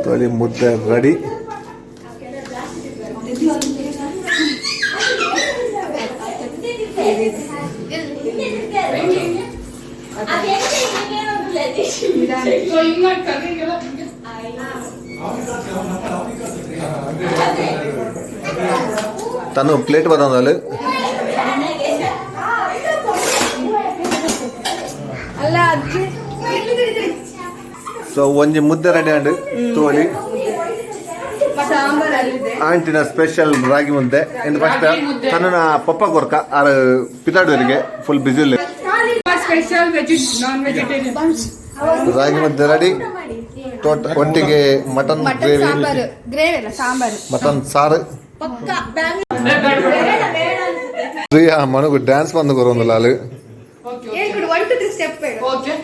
ತೊಲಿ, ಮುದ್ದೆ ರೆಡಿ. ಸೊ ಹಿಂಗ್ ಮಾಡ್ತಾರೆ, ಹಿಂಗೆಲ್ಲ ಹಿಂಗೆ. ತನು ಪ್ಲೇಟ್ ಬದಂದಲ್ಲಿ. ಅಲ್ಲ ಅಜ್ಜಿ. ಸೊ ಒಂಜಿ ಮುದ್ದೆ ರೆಡಿ ಆಂಡ್ ತೋಳಿ. ಸಾಂಬಾರ್ ಅಲ್ಲಿದೆ. ಆಂಟಿನ ಸ್ಪೆಷಲ್ ರಾಗಿ ಮುದ್ದೆ ಎಂದು ಫಸ್ಟ್ ರಾಗಿ ಮುದ್ದೆ. ತನ್ನ ಪಪ್ಪ ಕೊರ್ಕ ಆರು ಪಿತಾಡುವರಿಗೆ ಫುಲ್ ಬಿಸಿ. Special veg non vegetarian. Ragi mudde ready, ಒಟ್ಟಿಗೆ mutton mutton gravy. Sambar, gravy ಅಲ್ಲ, ಸಾಂಬಾರು. ಮಟನ್ ಸಾರು. ಪ್ರಿಯಾ ಮನುಗು ಡ್ಯಾನ್ಸ್ ಬಂದು ಕೊರೊಂದಿಲ್ಲ ಅಲ್ಲಿ. ಹೇಳ್ಕೊಡು, 1 2 3 ಸ್ಟೆಪ್ ಹೇಳು. ಓಕೆ.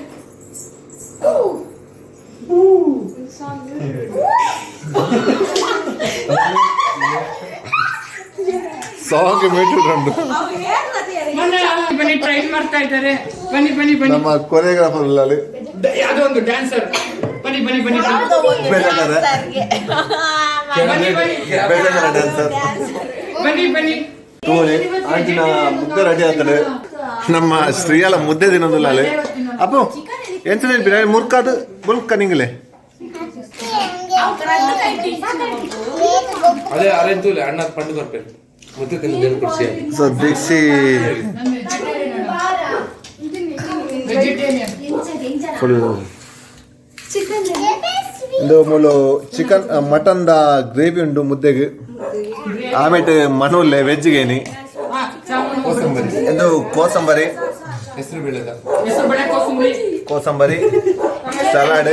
ಸಾಂಗ್ ಮೀಟರ್ ಉಂಟು. ಮೊನ್ನೆ ಬನ್ನಿ, ಟ್ರೈ ಮಾಡ್ತಾ ಇದ್ದಾರೆ, ಬನ್ನಿ ಬನ್ನಿ ಬನ್ನಿ. ನಮ್ಮ ಕೊರಿಯೋಗ್ರಾಫರ್ ಅಲ್ಲಿ. ಯಾವುದೋ ಒಂದು ಡ್ಯಾನ್ಸರ್, ಬನ್ನಿ ಬನ್ನಿ ಬನ್ನಿ ಬನ್ನಿ. ಬೇಜಾರ. ಬನ್ನಿ ಬನ್ನಿ. ಬೇಜಾರ ಡ್ಯಾನ್ಸರ್. ಬನ್ನಿ ಬನ್ನಿ. ತೋಳಿ, ಆಂಟಿನ ಮುದ್ದೆ ರೆಡಿ ಆಗ್ತದೆ. ನಮ್ಮ ಶ್ರೀಯಾಲ ಮುದ್ದೆ ತಿನ್ನೋದಿಲ್ಲ ಅಲ್ಲಿ. ಅಪ್ಪು, ಎಂತ ನೆನಪಿನ ಮುರ್ಕಾದು ಬುಲ್ಕ ನಿಂಗಲೆ. ಅದೇ ಅರೆಂತೂ ಇಲ್ಲ ಅಣ್ಣ ಪಂಡು ಕೊರ್ಪೇರು ಮುದ್ದೆ ತಿನ್ನೋದೇನು ಖುಷಿ. ಸೊ ದೀಕ್ಷಿ. ವೆಜಿಟೇರಿಯನ್. ಫುಲ್ ಇದು ಮೂಲು chicken mutton the gravy ಉಂಟು ಮುದ್ದೆಗೆ. ಆಮೇಲೆ ಮನುಲ್ಲೆ ವೆಜ್ಗೇನಿ. ಇದು ಕೋಸಂಬರಿ. ಹೆಸರು ಬೇಳೆದ. ಹೆಸರು ಬೇಳೆ ಕೋಸಂಬರಿ. ಕೋಸಂಬರಿ, ಸಲಾಡ್.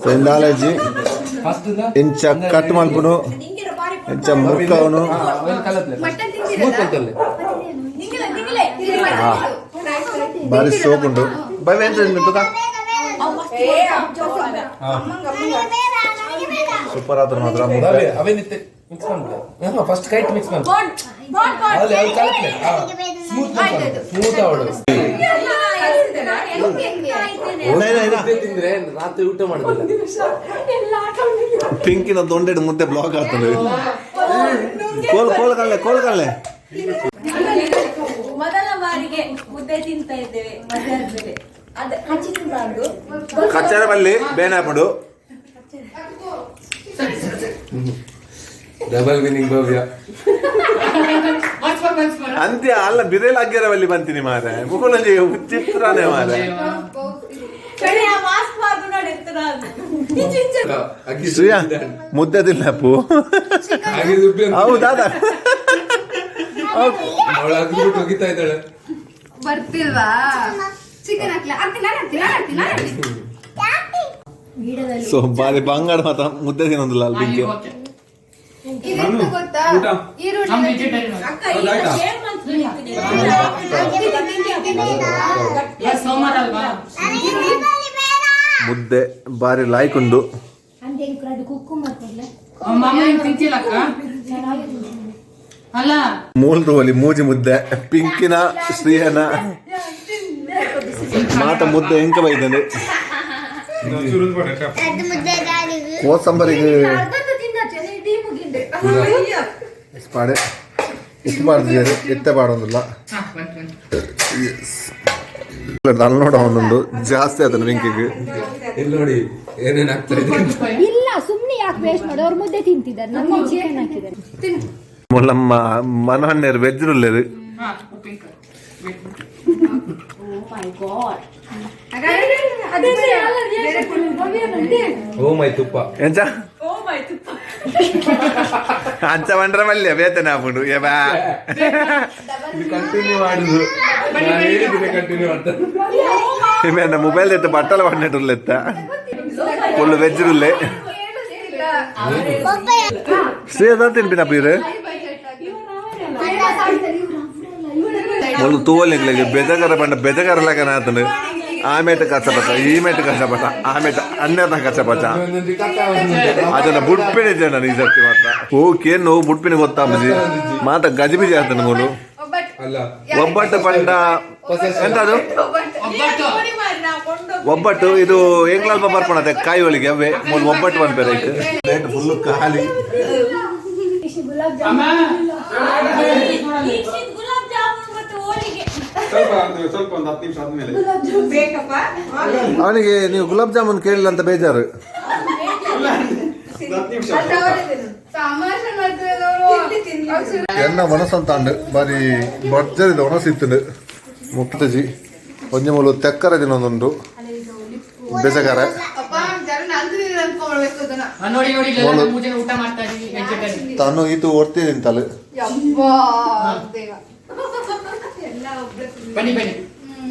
ಸೊ ಇಂದಾಲಜಿ ಫಸ್ಟ್ ಇಂಚ ಕಟ್ ಮಲ್ಪುನು, ಇಂಚ ಮುರ್ಕವನು. ಮಟನ್ ತಿಂದಿರಲ್ಲ? ಬಾರಿ ಸೋಕುಂಡು. ಬೈ, ಎಂತ ತುಕ ಸೂಪರ್ ಆದ್ರೆ ಮಾತ್ರ ಮುದ್ದೆ. ಅವೇನಿತ್ತೆ ಮಿಕ್ಸ್ ಮಾಡ್ಬಿಡ, ಫಸ್ಟ್ ಕೈಟ್ ಮಿಕ್ಸ್ ಮಾಡ್ಬಿಡು. ಅಲ್ಲಿ ಅಲ್ಲಿ ಕಲತ್ಲೆ. Smooth ಅವಳು. ತಿಂದ್ರೆ ರಾತ್ರಿ ಊಟ ಮಾಡುದಿಲ್ಲ. ಪಿಂಕಿನ ದೊಂಡೆಡ್ ಮುದ್ದೆ ಬ್ಲಾಕ್ ಆಗ್ತದೆ. ಕೋಲ್ ಕೋಲ್ ಕಳ್ಳೆ ಕೋಲ್ ಕಳ್ಳೆ. ಮೊದಲ ಬಾರಿಗೆ ಮುದ್ದೆ ತಿಂತಾ ಇದ್ದೇವೆ ಮಧ್ಯಾಹ್ನದಲ್ಲಿ. ಅದೇ ಹಚ್ಚಿಬಾರ್ದು. ಕಚ್ಚರ ಬಲ್ಲಿ ಬೇನಾಪುಡು. Double meaning Bhavya. Once more, once more. ಅಂತ್ಯ ಅಲ್ಲ ಬಿರೇಲ್ ಅಗ್ಗೆರ ಬಲ್ಲಿ ಬಂತೀನಿ ಮಾರೆ ಮುಕುಲಂಜಿ ಚಿತ್ರನೇ ಮಾರೆ. ಮಾಸ್ಕ್ ಬಾರ್ದು ನೋಡಿ. ಶ್ರೇಯಾ ಮುದ್ದೆ ತಿನ್ನಪ್ಪು. ಹಾಗೆ ದುಡ್ಡು ಅಂತ. ಹೌದಾದ. ಅವಳು ಅಗ್ಬಿಟ್ಟು ಹೋಗಿತಾ ಇದ್ದಾಳೆ. ಬರ್ತಿಲ್ವಾ? ಚಿಕನ್ ಹಾಕ್ಲ? ಹಾಕ್ತೀನಿ ನಾನು, ಹಾಕ್ತೀನಿ ನಾನು, ಹಾಕ್ತೀನಿ ನಾನು, ಹಾಕ್ತೀನಿ. ಸೊ ಬಾರಿ ಬಂಗಾರ ಮಾತ್ರ ಮುದ್ದೆ ತಿನ್ನೋದಿಲ್ಲ ಅಲ್ಲಿ ಬಿಂಕಿ. ಓಕೆ. ಇದೆಂತ ಗೊತ್ತಾ? ಊಟ. ಈರುಳ್ಳಿ. ನಮ್ ವೆಜಿಟೇರಿಯನ್. ಅಕ್ಕ ಈಗ ಶೇರ್ ಮಾಡ್ತೀನಿ. ಸೋಮವಾರ ಅಲ್ವಾ? ಮುದ್ದೆ ಬಾರಿ ಲಾಯ್ಕ್ ಉಂಡು. ಮಾಮ ಏನ್ ತಿಂತಿಲ್ಲ ಅಕ್ಕ? ಅಲ್ಲ. ಮೂಲ್ದು ಮೂಜಿ ಮುದ್ದೆ ಪಿಂಕಿನ ಶ್ರೀಯನ ಮಾತ ಮುದ್ದೆ ಎಂಕ ಬೈದಂದು. ಕೋಸಂಬರಿಗೆ ಪಾಡೆ ಉಪ್ಪು ಮಾಡ್ದಿದ್ದಾರೆ ಎತ್ತೆ ಪಾಡೊಂದಿಲ್ಲ. ಹಾ, ಬಂತು ಬಂತು. ಅಲ್ಲಿ ನೋಡ ಒಂದೊಂದು ಜಾಸ್ತಿ ಆಯ್ತು ಪಿಂಕಿಗೆ. ಇಲ್ಲಿ ನೋಡಿ ಏನೇನ್ ಆಗ್ತಾ ಇದೆ. ಇಲ್ಲ, ಸುಮ್ನೆ ಯಾಕೆ ವೇಸ್ಟ್ ಮಾಡಿ? ಅವ್ರು ಮುದ್ದೆ ತಿಂತಿದ್ದಾರೆ, ನಮಗೆ ಚಿಕನ್ ಹಾಕಿದ್ದಾರೆ. ನಮ್ಮ ಮನಹಣ್ಣೇರು ವೆಜ್ ಉಳ್ಳೇರು. ಹಾ, ಉಪ್ಪಿನಕಾಯಿ. ಓ ಮೈ ತುಪ್ಪ. ಎಂಚ ಅಂಚ ಬಂಡ್ರ ಮಲ್ಯ ವೇತನ ಆಪುಂಡು ಏ ಬಾ. ಇದು ಕಂಟಿನ್ಯೂ ಮಾಡುದು ನಾನು ಹೇಳಿದ್ರೆ ಕಂಟಿನ್ಯೂ ಮಾಡ್ತಾರೆ. ಇಮೇನ ಮೊಬೈಲ್ ಎತ್ತ ಬಟ್ಟಲ ಬಂಡಿട്ടുಳ್ಳೆತ್ತ ಫುಲ್ ವೆಜ್ ಉಳ್ಳೆ. ಶ್ರೀ ತಿನ್ಪಿನ ಪೀರು ಮೊದಲು ತೂವಲ್ ಬೆಜಗರ ಬಂಡ ಬೆಜಗರ ಲೆಕ್ಕನ ಆತನು. ಆಮೇಟ ಕಚ್ಚಪಚ, ಈ ಮೇಟ ಕಚ್ಚಪಚ, ಆಮೇಟ ಅನ್ಯತ ಕಚ್ಚಪಚ. ಒಂದೊಂದು ಕಥೆ ಒಂದೊಂದು. ಅದನ್ನ ಬುಡ್ಪಿನ ಜನ ಈ ಸರ್ತಿ ಮಾತ್ರ ಓ ಕೇನು ಬುಡ್ಪಿನ ಗೊತ್ತಾಪಜಿ ಮಾತ ಗಜಿಬಿಜಿ ಆತನ ಮೂಲು. ಒಬ್ಬಟ್ಟು. ಅಲ್ಲ. ಒಬ್ಬಟ್ಟು ಪಂಡ ಎಂತ ಅದು? ಒಬ್ಬಟ್ಟು. ಒಬ್ಬಟ್ಟು ಇದು ಎಂಗ್ಲಲ್ಪ ಬರ್ಪಣತೆ ಕಾಯಿ ಒಳಗೆ ಅವೇ ಮೂಲು ಒಬ್ಬಟ್ಟು ಬಂದ್ಬೇರೆ. ಪ್ಲೇಟ್ ಫುಲ್ ಖಾಲಿ. ಅಮ್ಮ. ದೀಕ್ಷಿತ್ ಗುಲಾಬ್ ಜಾಮೂನ್ ಮತ್ತು ಹೋಳಿಗೆ. ಸ್ವಲ್ಪ ಒಂದು ಸ್ವಲ್ಪ ಒಂದು 10 ನಿಮಿಷ ಆದ್ಮೇಲೆ. ಬೇಕಪ್ಪ. ಅವನಿಗೆ ನೀವು ಗುಲಾಬ್ ಜಾಮೂನ್ ಕೇಳಿಲ್ಲ ಅಂತ ಬೇಜಾರು. 10 ನಿಮಿಷ. ತಮಾಷೆ ಮಾಡ್ತಿರೋರು. ಎನ್ನ ಮನಸ್ಸಂತಾಂಡು ಬಾರಿ ಭರ್ಜರಿದ ಒಣಸಿತ್ತುಂಡು ಮುಕ್ತಜಿ ಒಂಜಿ ಮೂಲು ತೆಕ್ಕರ ದಿನೊಂದುಂಡು ಬೆಸಗಾರ. ಅಪ್ಪ ಜನ ನಾಲ್ಕು ದಿನ ಅನ್ಕೊಂಡ್ಬೇಕು ಅದನ್ನ. ಹಾ, ನೋಡಿ ನೋಡಿ, ಇಲ್ಲೆಲ್ಲ ಮೊದಲು. ಮೂರ್ ಜನ ಊಟ ಮಾಡ್ತಾ ಇದೀವಿ ವೆಜಿಟೇರಿಯನ್. ತಾನು ಈತು ಒರ್ತಿ ತಿಂತಾಳು. ಯಬ್ಬಾ ದೇವ. ಬನ್ನಿ ಬನ್ನಿ.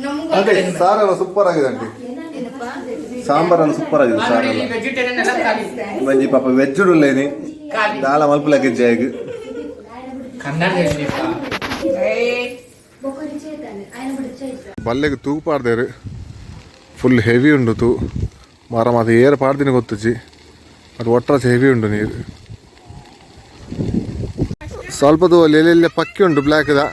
ನಮ್ಗೂ ಅದೇ ಸಾರೆಲ್ಲ ಸೂಪರ್ ಆಗಿದೆ ಆಂಟಿ, ಸಾಂಬಾರೆಲ್ಲ ಸೂಪರ್ ಆಗಿದೆ. ಹಾ, ನೋಡಿ ಸಾರೆಲ್ಲ ಇಲ್ಲಿ ವೆಜಿಟೇರಿಯನ್ ಎಲ್ಲ ಖಾಲಿ. ಒಂಜಿ ಪಾಪ ವೆಜ್ ಉಳ್ಳೇನಿ. ಖಾಲಿ. ದಾಲ ಮಲ್ಪುಲಕ್ಕೆ ಜಾಗ. ಕನ್ನಡದಲ್ಲಿ. ಬಲ್ಲೆಗೆ ತೂ ಪಾಡ್ದೇರು ಫುಲ್ ಹೆವಿ ಉಂಡು ತೂ ಮಾರ ಮಾತ ಏರ ಪಾಡ್ದಿನ ಗೊತ್ತುಜಿ ಅದು ಒಟ್ಟರಾಸಿ ಹೆವಿ ಉಂಡು ನೀರು. ಸ್ವಲ್ಪ ತೂ ಅಲ್ಲಿ ಎಲ್ಲೆಲ್ಲ ಪಕ್ಕಿ ಉಂಟು ಬ್ಲ್ಯಾಕ್ದ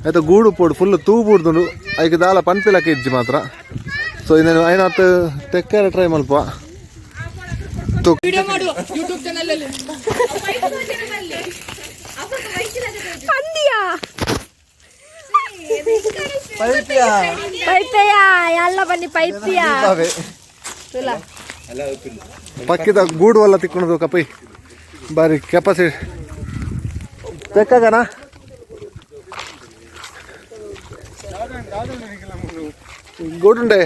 ಆಯ್ತಾ ಗೂಡು ಪೋಡು ಫುಲ್ ತೂ ಬೂಡ್ದುಂಡು. ಐಕ್ ದಾಲ ಪನ್ಪಿಲಕ್ಕೆ ಇಜ್ಜಿ ಮಾತ್ರ. ಸೊ ಇನ್ನೇನು ಐನಾತ್ ತೆಕ್ಕಾರ ಟ್ರೈ ಮಲ್ಪ ತೂ. ವಿಡಿಯೋ ಮಾಡು ಯೂಟ್ಯೂಬ್ ಚಾನಲ್ ಅಲ್ಲಿ. ಪೈಪೆಯ ಎಲ್ಲ ಬನ್ನಿ ಪೈಪಿಯ. ಪಕ್ಕಿದ ಗೂಡು ಎಲ್ಲ ತಿಕ್ಕೊಳದು ಕಪೈ ಬಾರಿ ಕೆಪಾಸಿಟಿ ತೆಕ್ಕಾಗಣ. ಗೂಡುಂಡೆ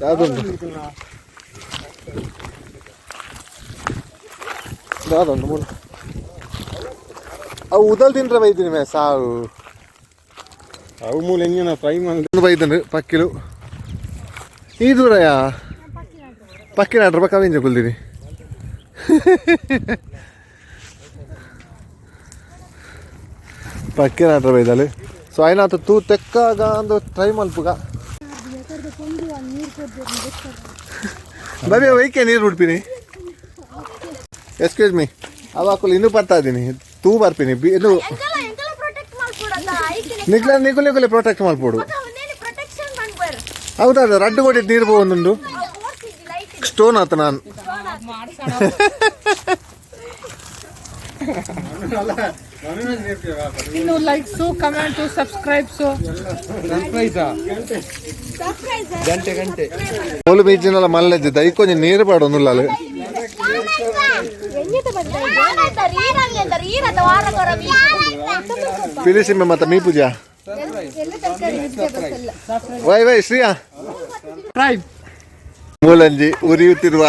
ದಾದುಂಡು ದಾದುಂಡು ಮೂಲ ಅವು ಉದಲ್ ತಿಂದ್ರೆ ಬೈತೀನಿ ಮೇ ಸಾವು. ಅವು ಮೂಲ ಎಂಜಿನ ಫ್ರೈ ಮಾಡಿ. ಬೈತಂಡು ಪಕ್ಕಿಲು ಈ ದೂರಯಾ ಪಕ್ಕಿ ನಾಟ್ರ ಪಕ್ಕ ಅವಿಂಜ ಕುಲ್ದಿನಿ ಪಕ್ಕಿ ನಾಟ್ರ ಬೈದಾಲು. ಸೊ ಐನಾತ ತೂ ತೆಕ್ಕಾಗ ಅಂದು ಟ್ರೈ ಮಲ್ಪುಗ ಬಬಿ ವೈಕೆ ನೀರು ಬಿಡ್ಪಿನಿ. ಎಕ್ಸ್ಕ್ಯೂಸ್ ಮೀ, ಅವ ಹಾಕಲು ಇನ್ನೂ ಬರ್ತಾ ಇದ್ದೀನಿ ತೂ ಬರ್ಪಿನಿ ಇದು. ಪ್ರೊಟೆಕ್ಟ್ ಮಾಡ್ಕೊಡಲ್ಲ. ನಿಕ್ಲ ನಿಕುಲ್ ನಿಕುಲೆ ಪ್ರೊಟೆಕ್ಟ್ ಮಲ್ಪೋಡು. ಪ್ರೊಟೆಕ್ಷನ್ ಮಾಡ್ಬಾರ. ಹೌದಾ, ರಡ್ಡು ಕೊಟ್ಟಿದ್ದು ನೀರು ಒಂದುಂಡು ಸ್ಟೋನ್ ಆತ ನಾನು. ಇನ್ನು likes, comment, subscribes. ಗಂಟೆ ಗಂಟೆ. ಓಲು ಬೀಚಿನಲ್ಲ ಮಲ್ಲೆಜ್ಜೆ ದೈಕೊಂಜಿ ನೀರು ಪಾಡೊಂದುಲ್ಲ ಅಲ್ಲಿ. ಫಿನಿಶಿಂಗ್ ಮತ್ತೆ ಮೀ ಪೂಜಾ. Y Y Shriya. Subscribe. ಮೂಲಂಜಿ ಉರಿಯುತ್ತಿರುವ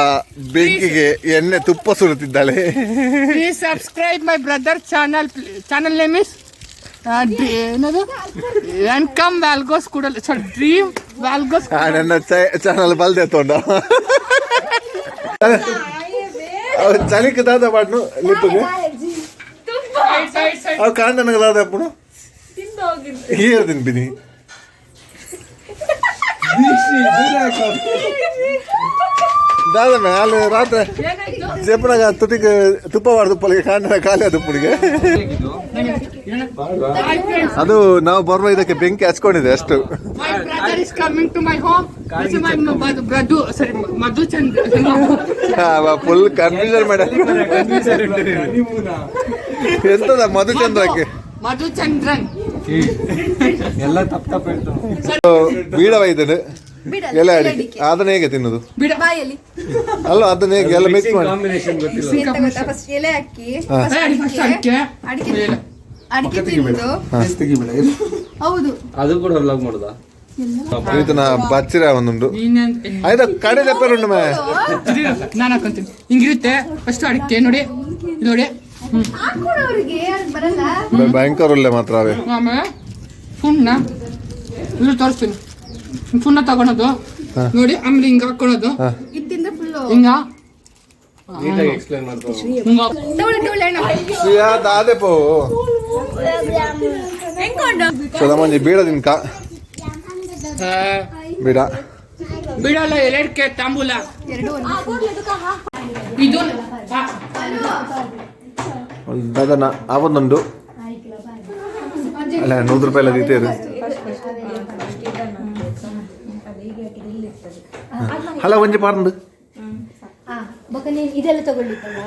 ಬೆಂಕಿಗೆ ಎಣ್ಣೆ ತುಪ್ಪ ಸುರುತ್ತಿದ್ದಾಳೆ. Please subscribe my brother channel. Channel name is ಏನದು, ಎನ್ಕಮ್ ವ್ಯಾಲ್ಗೋಸ್ ಕೂಡಲ್, ಸಾರಿ, ಡ್ರೀಮ್ ವ್ಯಾಲ್ಗೋಸ್. ನನ್ನ ಚಾನಲ್ ಬಲ್ದೆ ತೊಂಡ ಚಳಿಕ್ ದಾದ ಪಾಡ್ನು ಲಿಪ್ಪುಗೆ. Side side side. ಅವು ಕಾಂಡನಗ ದಾದ ಅಪ್ಪುನು here ತಿನ್ಪಿನಿ. ದಾದ ಮೇ ಅಲ್ಲಿ ರಾತ್ರಿ ಜೆಪ್ಪನಾಗ ತುಟಿಗೆ ತುಪ್ಪ ಬಾರ್ದು ತುಪ್ಪಲಿಗೆ ಕಾಂಡನ ಖಾಲಿ ಅದು ಪುಡಿಗೆ. ಅದು ನಾವು ಬರುವ ಇದಕ್ಕೆ ಬೆಂಕಿ ಹಚ್ಕೊಂಡಿದೆ ಅಷ್ಟು. My brother is coming to my home. This is my brother, sorry, Madhu Chandra. Full confusion ಮಾಡ ಎಂತದ ಮಧುಚಂದ್ರಕ್ಕೆ. Madhu Chandran. ಎಲ್ಲ ತಪ್ಪು ತಪ್ಪು ಹೇಳ್ತಾವೆ. ಬೀಡ ಒಯ್ದನು ಎಲೆ ಅಡಿಕೆ, ಅದನ್ನ ಹೇಗೆ ತಿನ್ನುದು? ಬಿಡ. ಬಾಯಲ್ಲಿ. ಅಲ್ಲ, ಅದನ್ನ ಹೇಗೆ ಎಲ್ಲ ಮಿಕ್ಸ್ ಮಾಡಿ? ಕಾಂಬಿನೇಷನ್ ಗೊತ್ತಿಲ್ಲ. ಎಂತ ಗೊತ್ತಾ, ಫಸ್ಟ್ ಎಲೆ ಹಾಕಿ. ಹಾ. ಫಸ್ಟ್ ಅಡಿಕೆ. ಅಡಿಕೆ ಅಡಿಕೆ ತಿಂದು. ಹೌದು. ಅದು ಕೂಡ ವ್ಲಾಗ್ ಮಾಡುದಾ? ಪ್ರೀತನ ಬಚ್ಚಿರ ಒಂದುಂಡು. ನೀನೇನ್ ಆಯ್ತಾ, ಕಡೆ ತೆಪ್ಪರುಂಡು ಮೇ. ನಾನು ಹಾಕೊಂತೀನಿ, ಹಿಂಗಿರುತ್ತೆ. ಫಸ್ಟ್ ಅಡಿಕೆ ನೋಡಿ, ಇಲ್ಲಿ ನೋಡಿ. ಹಾಕೊಡು ಅವ್ರಿಗೆ, ಅವ್ರಿಗೆ ಬರಲ್ಲ. ಭಯಂಕರ ಒಳ್ಳೆ ಮಾತ್ರ ಅವೇ. ಆಮೇಲೆ ಸುಣ್ಣ, ಇಲ್ಲಿ ತೋರಿಸ್ತೀನಿ, ಸುಣ್ಣ ತಗೊಳೋದು ನೋಡಿ. ಆಮೇಲೆ ಹಿಂಗ ಹಾಕೊಳ್ಳೋದು. ಇದು ತಿಂದ್ರೆ ಫುಲ್. ಹಿಂಗ. ನೀಟಾಗಿ ಎಕ್ಸ್ಪ್ಲೈನ್ ಮಾಡ್ತಾರೆ. ಹಿಂಗ. ತಗೊಳ್ಳಿ ತಗೊಳ್ಳಿ ಅಣ್ಣ. ಶ್ರೀಯಾ ದಾದೆ ಪೋ. ಸೊ ನಮ್ಮೊಂಜಿ ಬೀಡ ತಿನ್ಕ. ಬೀಡ. ಬಿಡಲ್ಲ, ಎರಡಕ್ಕೆ ತಾಂಬೂಲ. ಎರಡು ಒಂದೇ. ಇದು ದಾದನ ಆವೊಂದುಂಡು ಅಲ್ಲ, 100 ರೂಪಾಯಿ ಎಲ್ಲ ದೀತೇರು. ಅಲ್ಲ, ಒಂಜಿ ಪಾರ್ಂದು. ಬೊಕ ನೀನ್ ಇದೆಲ್ಲ ತಗೊಳ್ಳಿಕ್ಕಲ್ಲ.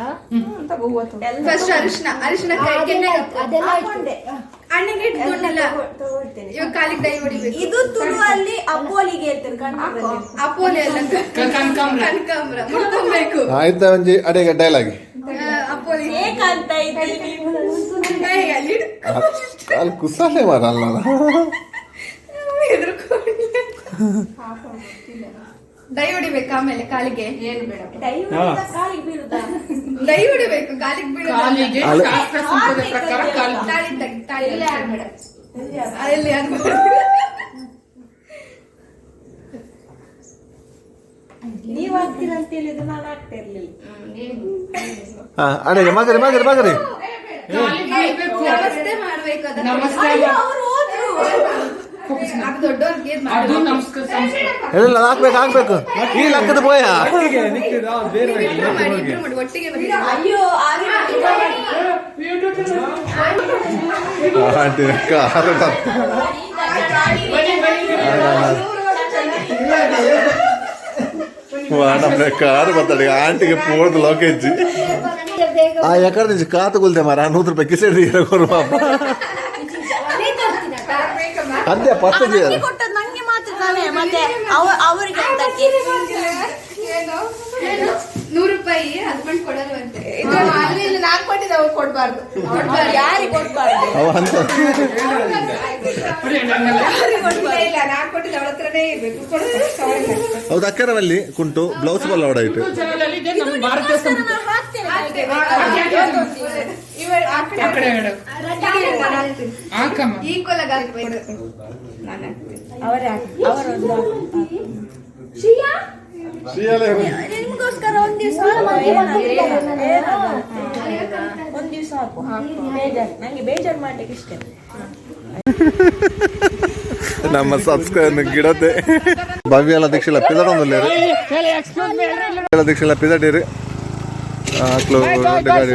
ಫಸ್ಟ್ ಅರಿಶಿನ, ಅರಿಶಿನ ಕೆನ್ನೆಗೆ ಹಾಕು. ಅದೆಲ್ಲ ಆಯ್ತು. ಅಣ್ಣಗೆ ಇಟ್ಕೊಂಡಲ್ಲ, ಇವಾಗ ಕಾಲಿಗೆ ಡೈ ಹೊಡಿಬೇಕು. ಇದು ತುಳುವಲ್ಲಿ ಅಪ್ಪೋಲಿಗೆ ಹೇಳ್ತಾರೆ ಕನ್ನಡದಲ್ಲಿ. ಅಪೋಲೆ ಅಲ್ಲ. ಕನಕಾಂಬ್ರ. ಕನಕಾಂಬ್ರ ಮುಡ್ಕೊಬೇಕು. ಆಯ್ತಾ, ಒಂಜಿ ಅಡೆಗೆ ಡೈಲಾಗಿ. ಅಪೋಲಿ. ಹೇಗಂತ ಇದ್ದೀನಿ. ಅಲ್ಲಿ ಇಡು. ಅಲ್ಲಿ ಕುಸಾಲೆ ಮಾರ ಅಲ್ಲ. ಹೆದ್ರುಕೊಂಡೆ. ಡೈ ಹೊಡಿಬೇಕು ಆಮೇಲೆ ಕಾಲಿಗೆ. ಕಾಲಿಗೆ ಬೀಳುದಾ? ಡೈ ಹೊಡಿಬೇಕು, ಕಾಲಿಗೆ ಬೀಳೋದು. ಕಾಲಿಗೆ. ಅಲ್ಲ. ಶಾಸ್ತ್ರ ಸಂಪ್ರದಾಯ ಪ್ರಕಾರ ಕಾಲು ತಾಳಿ ತೆಗಿ, ತಾಳಿ ಎಲ್ಲಿ ಹಾಕ್ಬೇಡ. ಎಲ್ಲಿ ಹಾಕ್ಬೇಡ. ನೀವ್ ಹಾಕ್ತೀರ ಅಂತ ಹೇಳಿದ್ರೆ ನಾನು ಹಾಕ್ತಾ ಇರ್ಲಿಲ್ಲ. ಹಾ, ಅಡೆಗೆ ಮಗರಿ ಮಗರಿ ಮಗರಿ. ಕಾಲಿಗೆ ಬೀಳ್ಬೇಕು. ನಮಸ್ತೆ ಮಾಡ್ಬೇಕು ಅದನ್ನ. ನಮಸ್ತೆ. ಅವ್ರು ಹೋದ್ರು. ಅದು ದೊಡ್ಡವ್ರಿಗೆ ಇದ್ ಅದು ಮಾಡ್ಬೇಕು. ನಮಸ್ಕಾರ ಸಂಸ್ಕಾರ. ಎಲ್ಲ ಹಾಕ್ಬೇಕು ಹಾಕ್ಬೇಕು, ಈ ಲಕ್ಕದ ಪೋಯ. ಬೇರೆ. ಇಬ್ರು ಮಾಡಿ, ಇಬ್ರು ಮಾಡಿ, ಒಟ್ಟಿಗೆ ಬನ್ನಿ. ಅಯ್ಯೋ. Aunty car. ಬನ್ನಿ ಬನ್ನಿ. ನಮ್ಮ ಕಾರು ಬತ್ತಾಡಿ ಆಂಟಿಗೆ ಪೋರ್ದು ಲೋಕೇಜ್. ಆ ಎಕಡೆ నుంచి ಕಾತು ಕುಲ್ತೆ ಮಾರ, 100 ರೂಪಾಯಿ ಕಿಸೆಡ್ ಕೊರು ಪಾಪ. ಅದೇ ಪತ್ತು. ಕೊಟ್ಟದ್ದು ನಂಗೆ ಮಾತ್ರ ತಾನೇ, ಮತ್ತೆ ಅವರಿಗೆ ಅಂತಕ್ಕೆ? ಏನು? 100 ರೂಪಾಯಿ ಹಸ್ಬೆಂಡ್ ಕೊಡಲ್ವಂತೆ. ಅಲ್ಲಿ ಇಲ್ಲಿ ನಾನ್ ಕೊಟ್ಟಿದ್ದೆ, ಅವ್ರು ಕೊಡ್ಬಾರ್ದು. ಯಾರಿಗೆ ಕೊಡ್ಬಾರ್ದು? ಅವ ಅಂತ. ಇಲ್ಲ ಇಲ್ಲ, ನಾನ್ ಕೊಟ್ಟಿದ್ದೆ ಅವಳ ಹತ್ರನೇ ಇರ್ಬೇಕು, ಕೊಡ್ತಾರೆ. ಹೌದು, ಅಕ್ಕರವಲ್ಲಿ ಕುಂಟು ಬ್ಲೌಸ್ ಬಲ್ಲ ಆಯ್ತು. ಚಾನಲ್ ಇದೆ ನಮ್ಮ ಭಾರತೀಯ ಸಂಸ್ಕೃತಿ. ಇವ ಆ ಕಡೆ. ಆ ಕಡೆ ಇಡು. ಹಾಕಮ್ಮ. ಈಕ್ವಲ್ ಆಗಿ ಹಾಕ್ಬೇಕು. ಅವರೊಂದು ನಿಮ್ಗೋಸ್ಕರ ಒಂದ್ ದಿವಸ, ಒಂದ್ ದಿವಸ ಹಾಕು. ಬೇಜಾರ್, ನಂಗೆ ಬೇಜಾರ್ ಮಾಡ್ಲಿಕ್ಕೆ ಇಷ್ಟ ಇಲ್ಲ. ನಮ್ಮ ಸಬ್ಸ್ಕ್ರೈಬ್ ಗಿಡತೆ ಭವ್ಯ ಎಲ್ಲ ದೀಕ್ಷೆಲ್ಲ ಪಿದಡೊಂದುಲ್ಲೇರು. ಎಕ್ಸ್ಕ್ಯೂಸ್ ಮೀ. ದೀಕ್ಷೆಲ್ಲ ಪಿದಡೀರಿ ಅಕ್ಲು ಗಾಡಿ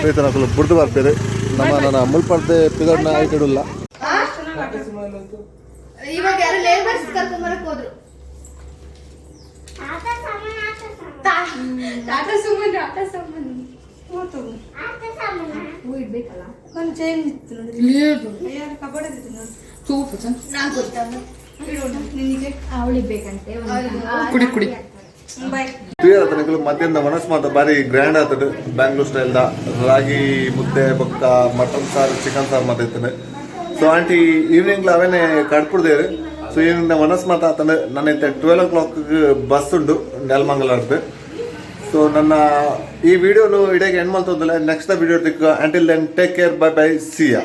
ರೈತನ ಅಕ್ಲು ಬುಡ್ದು ಬರ್ತೀರಿ. ನಮ್ಮ ನನ್ನ ಮುಲ್ಪರ್ದೆ ಪಿದಡ್ನ ಐಟಡುಲ್ಲ. ಇವಾಗ ಯಾರು ಲೇಬರ್ಸ್ ಕರ್ಕೊಂಬರಕ್ ಹೋದ್ರು. ಟಾಟಾ ಸುಮನ್, ಟಾಟಾ ಸುಮನ್. ಹೂ ಇಡ್ಬೇಕಲ್ಲ. ಒಂದು ಚೇಂಜ್ ಇತ್ತು ನೋಡಿ. ಕಬಡ್ಡಿ ಇತ್ತು ನೋಡಿ. ನಾನ್ ಗೊತ್ತಲ್ಲ. ನಿನಗೆ. ಅವಳಿಗೆ ಬೇಕಂತೆ. ಕುಡಿ ಕುಡಿ. ಬಾಯ್. ತುಯರ ಮಧ್ಯಾಹ್ನ ಮನಸ್ ಮಾತ ಬಾರಿ ಗ್ರ್ಯಾಂಡ್ ಆತದ. ಬ್ಯಾಂಗ್ಳೂರ್ ಸ್ಟೈಲ್ the ರಾಗಿ ಮುದ್ದೆ ಬೊಕ್ಕ ಮಟನ್ ಸಾರು, ಚಿಕನ್ ಸಾರು ಮಾತ ಇತ್ತಂಡೆ. ಸೊ ಆಂಟಿ ಈವ್ನಿಂಗ್ ಅವೇನೆ ಕಡ್ಪುಡ್ದೇರು. ಸೊ ಈವ್ನಿಂಗ್ ಮನಸ್ ಮಾತ ಆತಂಡೆ. ನನ್ನ 12 ಓ ಕ್ಲಾಕ್ ಬಸ್ ಉಂಡು ನೆಲಮಂಗಲಾರ್ದು. ಸೊ ನನ್ನ ಈ ವಿಡಿಯೋನು ಇಡೀ ಎಂಡ್ ಮಲ್ತೊಂದಿಲ್ಲ. ನೆಕ್ಸ್ಟ್ ವಿಡಿಯೋ ತಿಕ್ಕ. Until then, take care, bye bye, see ya.